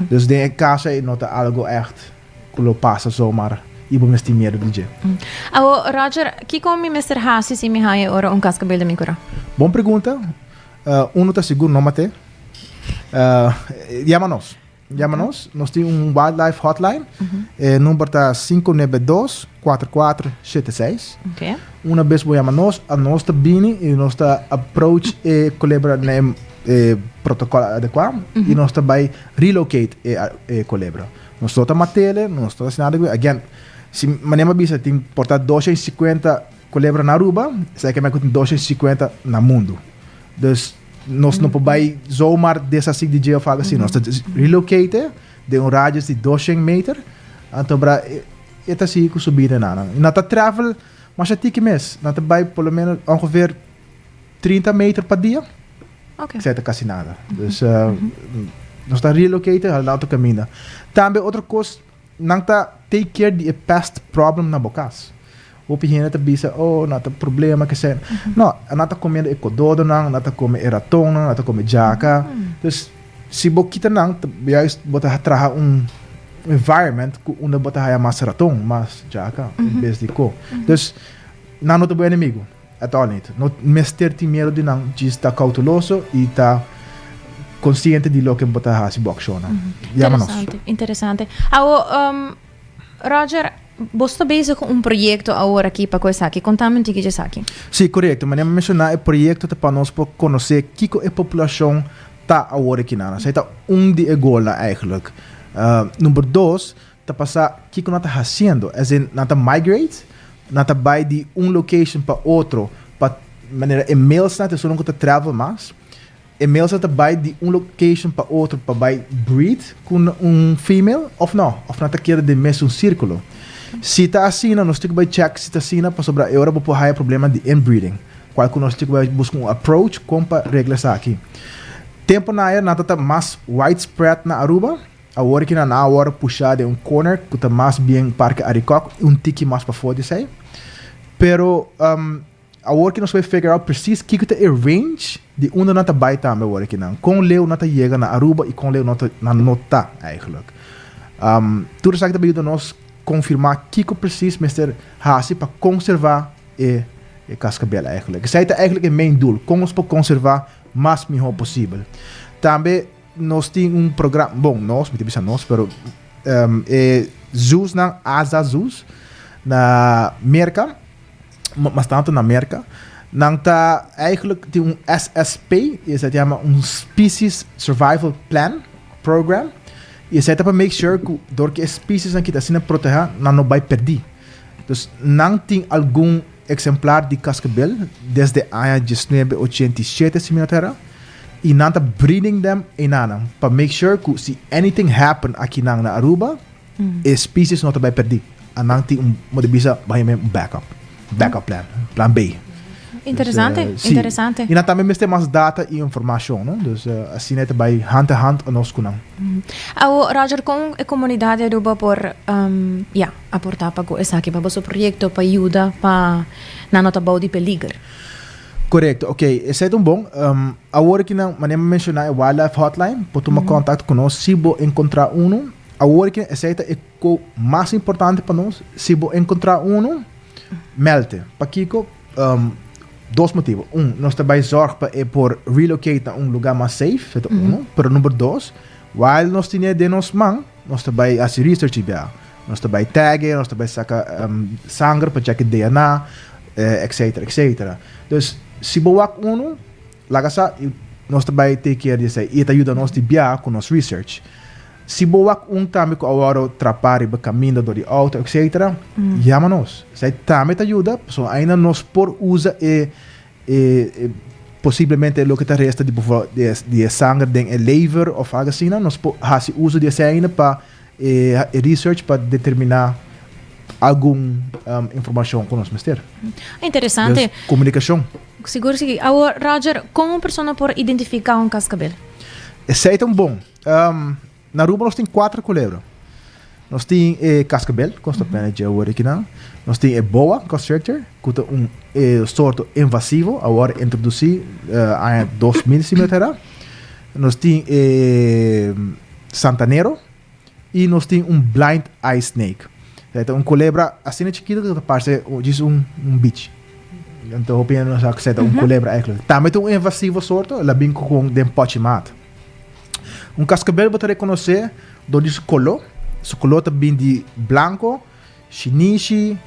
Dus den e caso ey no ta algo echt. Ku lo pasa zomaar i bo mester tin miedu di dje. Awo, Roger, kiko mi mester hasi si mi haña ora un kaskabel den mi kura? Bon pregunta. Uno ta sigur no mat'é. Yama nos. Yama nos. Nos tin un wildlife hotline. E number ta 592 4476. Una bes bo yama nos, anos ta bini i nos ta approach e kolebra na e protokòl adekuá i nos ta bai relocate e kolebra. Nos no ta matele, nos no ta haci nada cu e. Again, si manera mi a bisa tin por ta 250 culebra na Aruba, esaki ke men cu tin 250 na mundo. Dus nos no por bay zomaar deshaci di dje of algo asina. Nos ta relocate den un radius di 200 meter, anto bra e ta sigui cu su bida nan. Nan ta travel masha tiki mes, nan ta bay por lo menos ongeveer 30 meter pa dia. Okay. Esei ta kasi nada. Dus nos ta relocate hala na otro kaminda. Tambe otro kos, nan ta take care di e pest problem na bo kas. Hopi hende ta bisa, oh, nan ta problema kesei. No, nan ta komiendo e kododonan, nan ta kome e ratonnan, nan ta kome djaka. Dus si bo kita nan, juist bo ta traha un environment ku unda bo ta haya mas raton, mas djaka, en bes di ko. Dus nan no ta bo enemigo. At all niet. No mester tin miedo di nan, djis ta cauteloso y ta consciente di loke bo ta haci bo accionnan. Yama nos. Interesante, interesante. Awo, Roger, bo sta bezig cu un proyecto awor aki pa cu esaki. Contami un tiki dje esaki. Sí, corecto. Manera mi menciona, e proyecto ta pa nos por conoce kico e poblacion ta awor aki nan. Esey ta un di e goalnan eigenlijk. Number dos, Ta pasa kiko nan ta hasiendo, as in nan ta migrate, nan ta bai di un location pa otro pa manera e malesnan ta esunnan ku ta travel mas, e malesnan ta bai di un location pa otro pa bai breed ku un female of no, of nan ta keda den mesun sirkulo. Si ta asina nos tin ku bai check si ta asina pasobra e ora bo por haya problema di inbreeding, kual ku nos tin ku bai buska un approach kon pa regla esaki. Tempo na ayer nan ta ta mas widespread na Aruba. Awor ki nan a wòrdu pushá den un corner ku ta mas bien Parke Arikok, un tiki mas pafó di esei. Pero awor ki nos bai figure out precies kiko ta e range di unda nan ta bai tambe awor ki nan. Kon leu nan ta yega na Aruba i kon leu nan ta nan no ta eigenlijk. Tur esaki ta bai yuda nos konfirmá kiko precies mester hasi pa konservá e e kaskabel eigenlijk. Esei ta eigenlijk e main doel, kon nos por konservá mas mihó posibel. Tambe. Nos tin un programa, bon, nos, mi ta bisa nos, pero e zoosnan, AZA Zoos, na Merka, mas tanto na Merka, nan ta eigenlijk tin un SSP, y esei ta yama un Species Survival Plan Program, y esei ta pa make sure ku dor ku e speciesnan ki ta asina proteha, nan no bai perdí. Dus nan tin algun exemplar di kaskabel desde aña 1987, si mi no ta erra. Y nan ta breeding them enanan pa make sure cu si anything happen akinan na Aruba, e species no ta bay perdi. A nan tin un, mo di bisa, bay un backup. Backup plan. Plan B. Interesante, Dus, eh, sí. interesante. Y nan tambe mester mas data y informacion, no? Dus eh, asina ta bay hand in hand nos cu nan. Awo, Roger, con e comunidad di Aruba por um, ja, aporta pa cu esaki, pa boso proyecto, pa yuda, pa nan no ta bou di peliger? Correcto, ok. Esey ta un bon. Um, awor aki nan, manera mi menciona e Wildlife Hotline, por tuma contact cu nos si bo encontra uno. Awor aki esey ta e co mas importante pa nos. Si bo encontra uno, melte. Pakico? Um, dos motibo. Un, nos ta bay zorg pa e por relocate na un lugar mas safe, esey ta uno. Pero number dos, while nos tine den nos man, nos ta bay haci research y bia. Nos ta bay tag e, nos ta bay saca um, sanger pa check e DNA, eh, etcetera, etcetera. Dus, si bo wak uno, laga sa, y nos ta bay take care di esey. Y e ta yuda nos di bia cu nos research. Si bo wak un tambe cu a worde trapa riba caminda door di auto, etcetera, yama nos. Esey tambe ta yuda, pasobra ainda nos por usa e, e, e posiblemente loke ta resta di di, di e sanger den e lever of algo asina, nos por haci uso di esey ainda pa e, e research pa determina algun um, informacion cu nos mester. Interesante. Dus, comunicacion. Sigur si. Awor, Roger, con un persona por identifica un cascabel? Esey ta un bon. Um, na Aruba nos tin cuatro culebra. Nos tin e cascabel, cu nos ta pende dje awor akinan. Nos tin e boa constrictor, cu ta un e soorto invasivo, awor introduci uh, aña 2000 si mi no ta era. Nos tin e santanero y nos tin un blind eye snake. Ta un culebra asina chikito cu ta parce djis un, un bichi. Anto hopi hende no sa cu ta un culebra eigenlijk. Tambe ta un invasivo soorto, el a bin cu den pochi maat. Un cascabel bo ta reconoce door di su color. Su color ta bin di blanco, shinishi,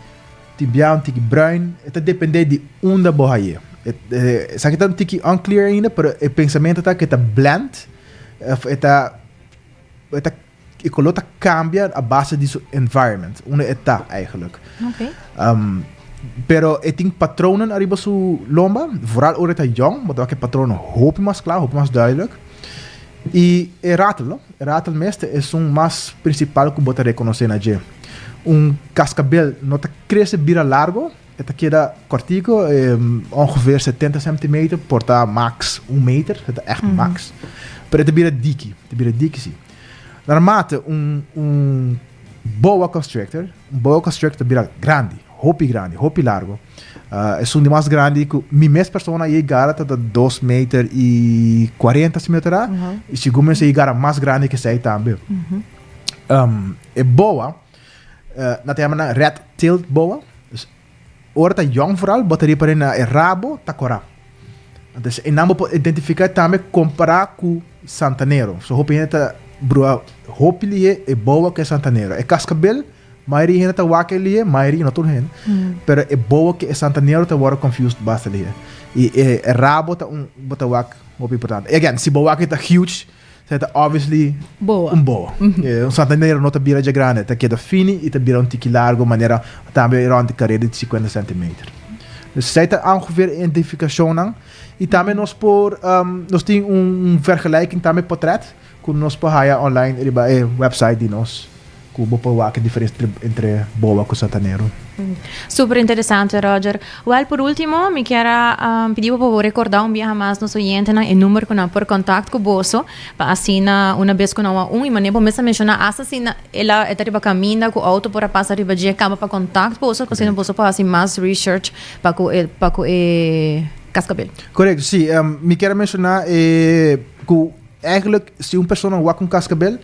tin bia un tiki bruin. E ta depende di unda bo haye. Esaki ta un tiki unclear ainda, pero e pensamento ta cu e ta blend, of e ta, e ta, e color ta cambia a base di su environment, unda e ta eigenlijk. Okay. Pero e tin patronen ariba su lomba, vooral ora e ta jong, bo ta wak e patronen hopi mas kla, hopi mas duidelijk. I e ratel, no? E ratel mes ta esun mas principal ku bo ta rekonosé na dje. Un kaskabel no ta krese bira largo, e ta keda kòrtiku, ongeveer setenta centimeter, por ta max un meter, e ta ègt max. Pero e ta bira diki, e ta bira diki si. Naarmate un un boa constrictor, un boa constrictor ta bira grandi, hopi grandi, hopi largo. Esun di mas grandi ku mi mes persona a yegara ta ta dos meter i kuarenta si mi no ta erá, i segun mi a yegara mas grandi ke esei tambe. E boa, nan ta yama nan red tailed boa, dus ora ta yòn vooral bo ta ripar'é na e rabo ta kòrá. Entonces einan bo por identifiká tambe kompará ku santanero. So hopi hende ta brua hopi lihé e boa ku e santanero. E kaskabel mayoria hende ta wak e lihé, mayoria no tur hende, pero e boa ku e santanero ta wòrdu confused basta lihé. I e rabo ta un bo ta wak hopi importante. Again si bo wak e ta huge Esei ta obviously Boa. un boa. Un santanero no ta bira dje grandi, ta keda fini i ta bira un tiki largo manera tambe rond di kareda di 50 centimeter. Dus esei ta ongeveer e identifikashonnan. I tambe nos por, nos tin un vergelijking tambe potret ku nos por haya online riba e website di nos. Ku bo por wak e diferensia entre boa ku satanero. Super interesante Roger. Wel por ultimo mi kier a pidi bo pa bo recorda un biaha mas nos oyentenan e number ku nan por contact ku boso pa asina una bes ku nan wak un y manera bo mes a menciona hasta si el a e ta riba caminda ku auto por a pasa riba dje caba pa contact boso pa asina boso por haci mas research pa ku e pa ku e cascabel. Correcto si mi kier a menciona e ku Eigenlijk, si un persona wak un cascabel,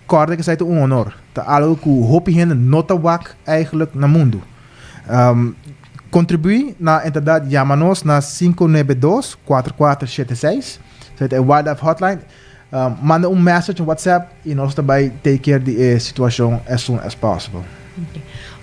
corda cu esai ta un honor. Ta algo cu hopi hende no ta wak eigenlijk na mundo. Um, contribui na inderdaad yama nos na 592 4476. Esai ta e Wildlife Hotline. Um, manda un message, un WhatsApp y nos ta bay take care di e situacion as soon as possible.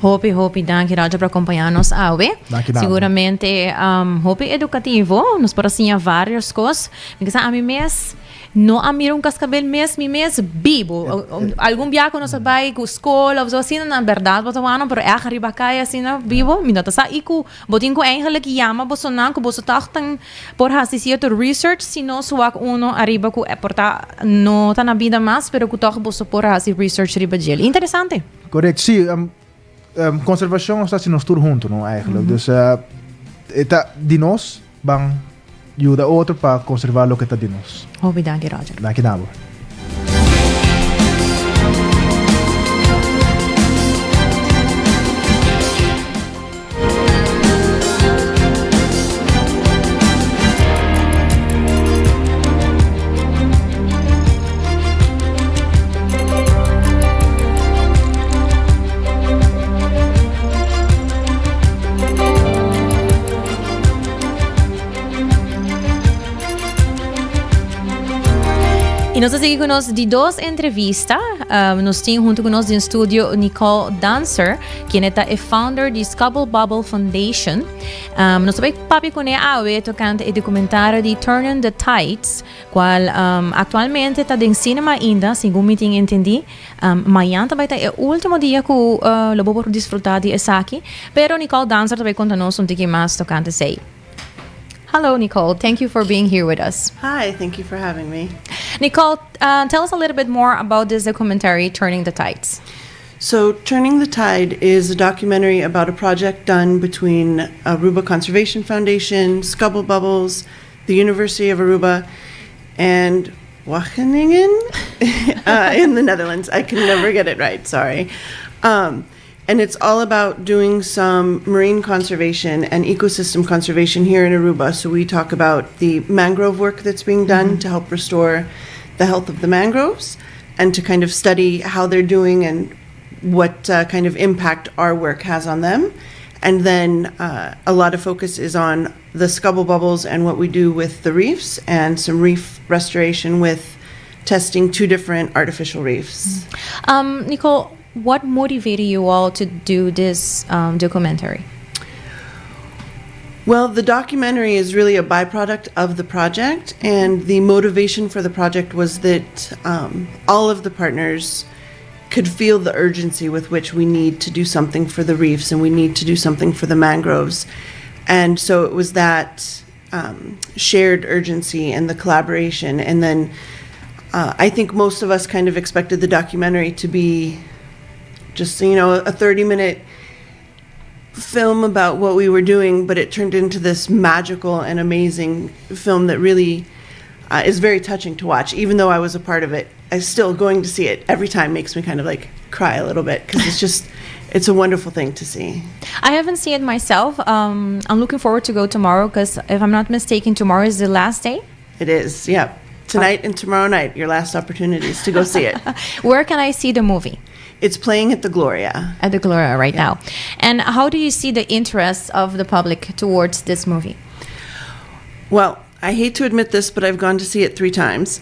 Hopi, hopi danki Roger pa acompaña nos awe. Danki, danki. Seguramente um, hopi educativo. Nos por a siña varios cos. Mi sa ami mes. No a mira un cascabel mes mi mes bibo. Algun bia cu nos a bay cu school of zo asina, na berdad bo ta wano, pero echt riba caya asina bibo, mi no ta sa. Y cu bo tin cu eigenlijk yama bosonan cu boso toch tan por haci cierto research si nos wak uno ariba cu e por ta no ta na bida mas, pero cu toch boso por haci research riba djel. Interesante. Correct, si. Conservacion nos ta haci nos tur hunto, no, eigenlijk. Dus e ta di nos, ban yuda otro pa conserva loke ta di nos. Hopi danki, Roger. Danki na bo. Y nos ta sigui cu nos di dos entrevista. Um, nos tin hunto cu nos den studio Nicole Danser, quien ta e founder di Scubble Bubble Foundation. Um, nos ta bay papia con e awe tocante e documentario di Turning the Tides, cual um, actualmente ta den cinema ainda, segun mi tin entendí. Um, mañan ta bay ta e ultimo dia cu uh, lo bo por disfruta di esaki. Pero Nicole Danser ta bay conta nos un tiki mas tocante esey. Hello, Nicole. Thank you for being here with us. Hi, thank you for having me. Nicole, uh, tell us a little bit more about this documentary, Turning the Tides. So, Turning the Tide is a documentary about a project done between Aruba Conservation Foundation, Scubble Bubbles, the University of Aruba, and Wageningen in the Netherlands. I can never get it right, sorry. And it's all about doing some marine conservation and ecosystem conservation here in Aruba. So we talk about the mangrove work that's being done to help restore the health of the mangroves and to kind of study how they're doing and what kind of impact our work has on them. And then a lot of focus is on the scubble bubbles and what we do with the reefs and some reef restoration with testing two different artificial reefs. Nicole, what motivated you all to do this documentary? Well, the documentary is really a byproduct of the project, and the motivation for the project was that all of the partners could feel the urgency with which we need to do something for the reefs and we need to do something for the mangroves. And so it was that shared urgency and the collaboration. And then I think most of us kind of expected the documentary to be just a 30-minute film about what we were doing, but it turned into this magical and amazing film that really is very touching to watch. Even though I was a part of it, I still going to see it every time makes me kind of like cry a little bit because it's just, it's a wonderful thing to see. I haven't seen it myself. I'm looking forward to go tomorrow because if I'm not mistaken, tomorrow is the last day. It is, yeah. Tonight and tomorrow night, your last opportunities to go see it. Where can I see the movie? It's playing at the Gloria. At the Gloria right now. And how do you see the interest of the public towards this movie? Well, I hate to admit this, but I've gone to see it three times.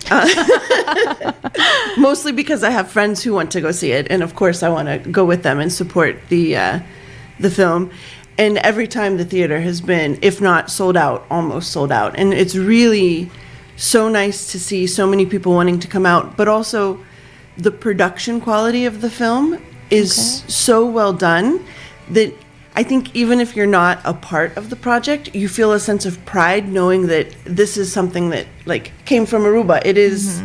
Mostly because I have friends who want to go see it, and of course I want to go with them and support the film. And every time the theater has been, if not sold out, almost sold out. And it's really so nice to see so many people wanting to come out, but also the production quality of the film is so well done that I think even if you're not a part of the project, you feel a sense of pride knowing that this is something that like came from Aruba. It is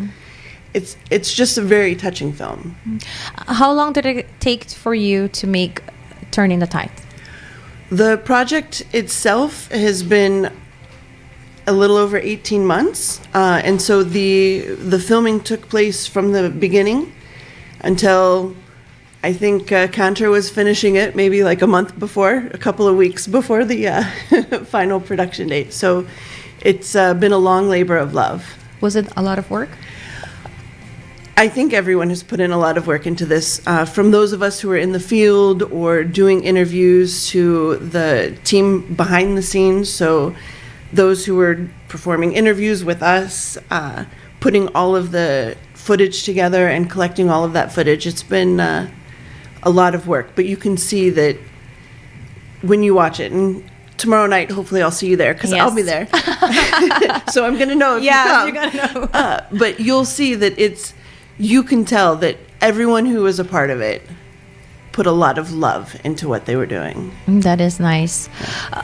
it's just a very touching film. How long did it take for you to make Turning the Tide? The project itself has been a little over 18 months, and so the filming took place from the beginning until I think Cantor was finishing it maybe like a month before, a couple of weeks before the final production date. So it's been a long labor of love. Was it a lot of work? I think everyone has put in a lot of work into this, from those of us who are in the field or doing interviews to the team behind the scenes. So those who were performing interviews with us, putting all of the footage together and collecting all of that footage. It's been a lot of work, but you can see that when you watch it. And tomorrow tomorrow night, hopefully I'll see you there because I'll be there. So I'm going to know if Yeah, you come. you're gonna know. But you'll see that it's, you can tell that everyone who was a part of it put a lot of love into what they were doing. That is nice.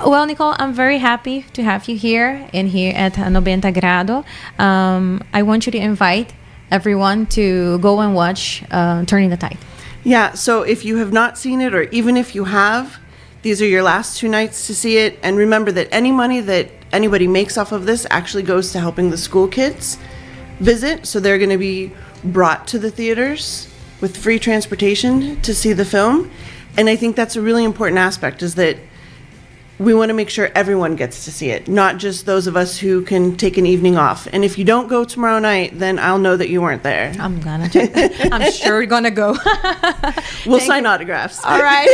Well, Nicole, I'm very happy to have you here and here at Nobenta Grado. I want you to invite everyone to go and watch Turning the Tide. Yeah, so if you have not seen it, or even if you have, these are your last two nights to see it. And remember that any money that anybody makes off of this actually goes to helping the school kids visit. So they're going to be brought to the theaters with free transportation to see the film. And I think that's a really important aspect is that we want to make sure everyone gets to see it, not just those of us who can take an evening off. And if you don't go tomorrow night, then I'll know that you weren't there. I'm gonna. I'm sure you're gonna go. We'll Thank sign you. autographs. All right.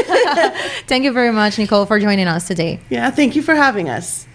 Thank you very much, Nicole, for joining us today. Yeah, thank you for having us.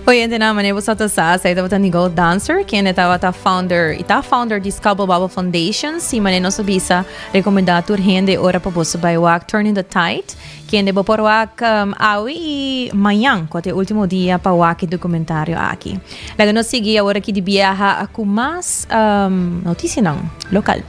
Oyentenan, manera boso ta sa, esei tabata Nicole Dancer, kende tabata founder i ta founder di Scubble Bubble Foundation. Si manera nos a bisa, rekomendá tur hende ora pa boso bai wak Turning the Tide, kende bo por wak awe i mañan, ku ta e último dia pa wak e dokumentario aki. Laga nos sigui awor aki di biaha ku mas notisianan lokal.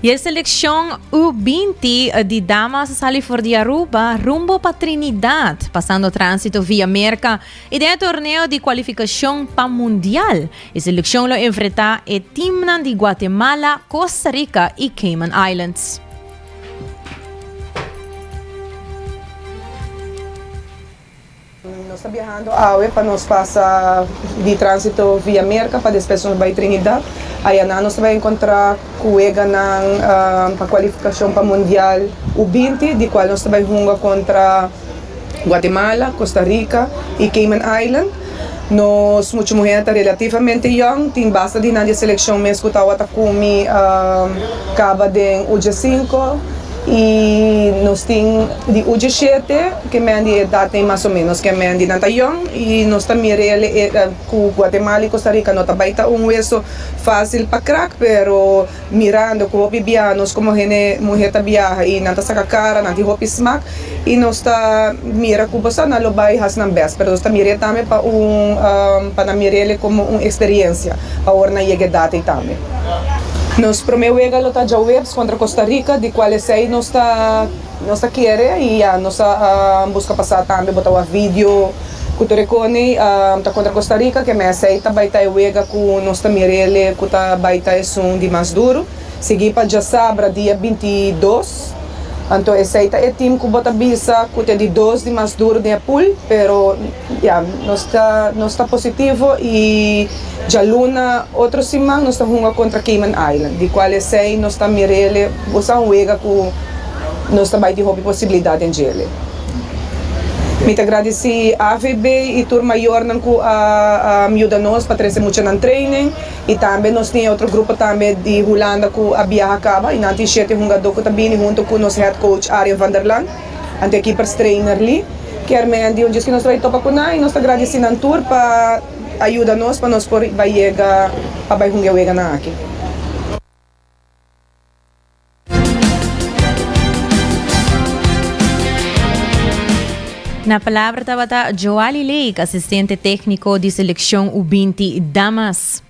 I e selekshon U 20 di damas a sali for di Aruba rumbo pa Trinidad, pasando transito via Merka i den e torneo di kualifikashon pa Mundial. E selekshon lo enfrentá e timnan di Guatemala, Costa Rica i Cayman Islands. Nos ta biahando awe pa nos pasa di transito via Merca pa despues nos bai Trinidad. Ayanan nos ta bai encontra cu weganan pa cualificacion pa Mundial U 20 di cual nos ta bai hunga contra Guatemala, Costa Rica y Cayman Island. Nos mucha muhernan ta relativamente young, tin basta di nan di e seleccion mes cu tawata cumi caba den U 5. I nos tin di uchi shete ke men di edat ei mas o menos ke men di nan ta yòn i nos ta mira el ku Guatemala i Costa Rica no ta bai ta un weso fásil pa krak pero mirando ku hopi biaha nos komo hende muhé ta biaha i nan ta saka kara nan tin hopi smak i nos ta mira ku boso nan lo bai hasi nan bèst pero nos ta mir'é tambe pa un pa nan mir'el komo un eksperiensia pa ora nan yega edat ei tambe. Nos prome wega lo ta djaweps kontra Costa Rica, di kual esei nos ta nos ta kere i ya nos a buska pasa tambe bo ta wak video ku tur e kone ta kontra Costa Rica ke esei ta bai ta e wega ku nos ta mirele ku ta bai ta esun di mas duru. Sigui pa djasabra dia 22 anto esei ta e team ku bo ta bisa ku ta e di dos di mas duru den e pool pero ya nos ta nos ta positivo i Djaluna otro siman nos ta hunga kontra Cayman Island, di kual esei nos ta mir'ele bosa un wega ku nos ta bai tin hopi posibilidat den djele. Mi ta gradisí AVB i tur mayornan ku a yuda nos pa trese muchanan training i tambe nos tin e otro grupo tambe di Hulanda ku a biaha kaba i nan tin shete hungadó ku ta bini hunto ku nos head coach Arjen van der Laan anto e keepers trainer Lee Kermen di un djis ku nos ta bai topa ku nan i nos ta gradisí nan tur pa A yuda nos pa nos por bai yega pa bai hunga e weganan aki. Na palabra tabata Joali Lake, asistente tékniko di selekshon U 20 Damas.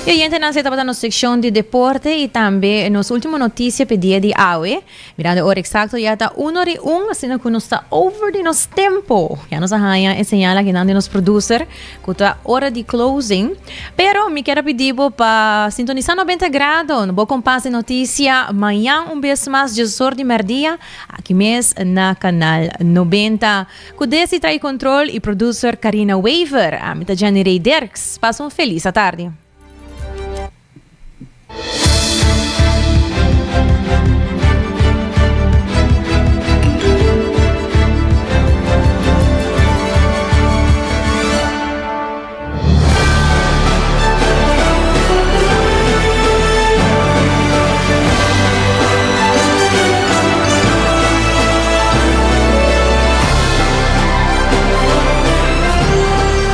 E oyentenan esei tabata nos seccion di deporte y tambe nos ultimo noticia p'e dia di awe. Mirando e ora exacto ya ta un ora y un, asina cu nos ta over di nos tempo. Ya nos a haña e señal akinan di nos producer cu ta ora di closing. Pero mi kier a pidi bo pa sintonisa 90 Grado, bo kompas di noticia mañan un bes mas djesor di merdia aki mes na Canal 90. Cu Desi trae control y producer Carina Wever. Ami ta Jenny Rey Dirks. Pasa un feliz atardi.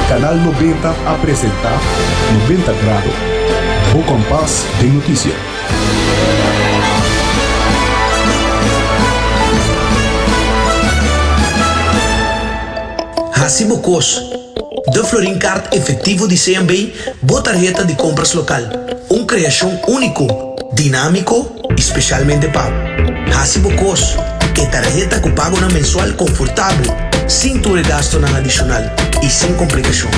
Canal 90 a presenta 90 Grado, bo kompas den notisia. Hasi bo kos. De Florin Card efectivo di CMB, bo tarheta di compras local. Un creacion unico, dinamico y specialmente pa bo. Haci bo cos. E tarheta cu pagonan mensual confortabel, sin tur e gastonan adicional y sin complicacion.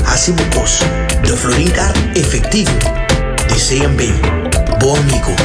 Haci bo cos. De Florin Card efectivo di CMB. Bo amigo.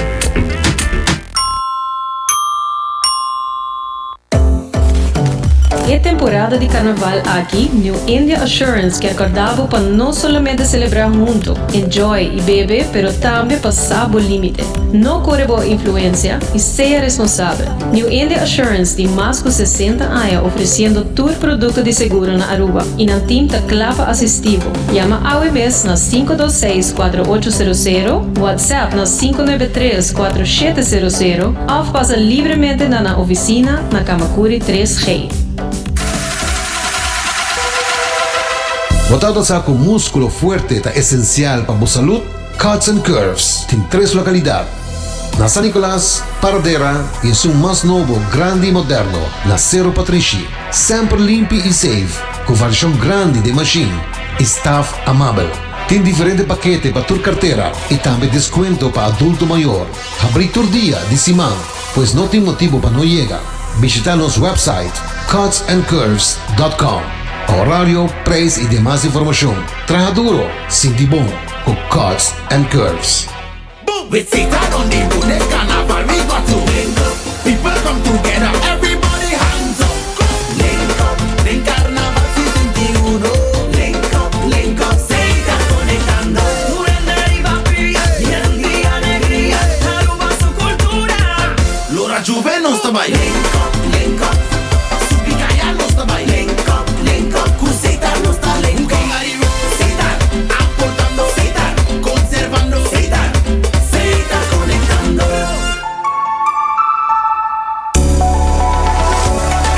E temporada di carnaval aki, New India Assurance kier corda bo pa no solamente celebra hunto, enjoy y bebe, pero tambe pa sa bo limite. No core bo influencia y sea responsabel. New India Assurance tin mas cu 60 aña ofreciendo tur producto di seguro na Aruba y nan team ta cla pa asisti bo. Yama awe mes na 526 4800, WhatsApp na 593 4700 of pasa libremente na nan oficina na Camacuri 3G. Bo tabata sa cu musculo fuerte ta esencial pa bo salud? Cuts and Curves tin tres localidad, na San Nicolas, Paradera y esun mas nobo, grandi y moderno na Cerro Patrishi. Semper limpi y safe, cu variacion grandi den machine y staff amabel. Tin diferente pakete pa tur cartera y tambe descuento pa adulto mayor. Habrí tur dia di siman, pues no tin motibu pa no yega. Bishitá nos website cutsandcurves.com pa horario, prijs i demas informashon. Traha duro, sinti bon ku Cuts and Curves. With Satan on the road, this carnival we got to link up. People come together, everybody hands up. Link up, den carnaval 61. Link up, link up, Satan conectando. Tur hende riba pia, yen di alegria, Aruba su cultura. Lora Juve nos ta bai. Link up, link up, subi caya nos ta bai. Link up, link up, cu Satan nos ta link up. Satan, aportando. Satan, conservando. Satan, Satan conectando.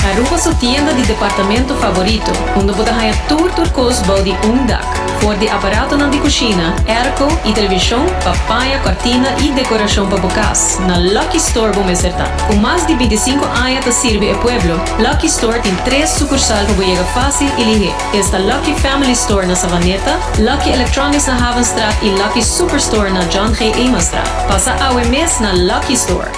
Aruba su tienda di departamento favorito, unda bo ta haña tur tur kos bou di un dak. For di aparatonan di kushina, airco i televishon pa paña, kortina i dekorashon pa bo kas, na Lucky Store bo mester ta. Ku mas di bintisinku aña ta sirbi e pueblo, Lucky Store tin tres sukursal pa bo yega fásil i lihé. Esta Lucky Family Store na Savaneta, Lucky Electronics na Havenstraat i Lucky Superstore na John G. Emanstraat. Pasa awe mes na Lucky Store.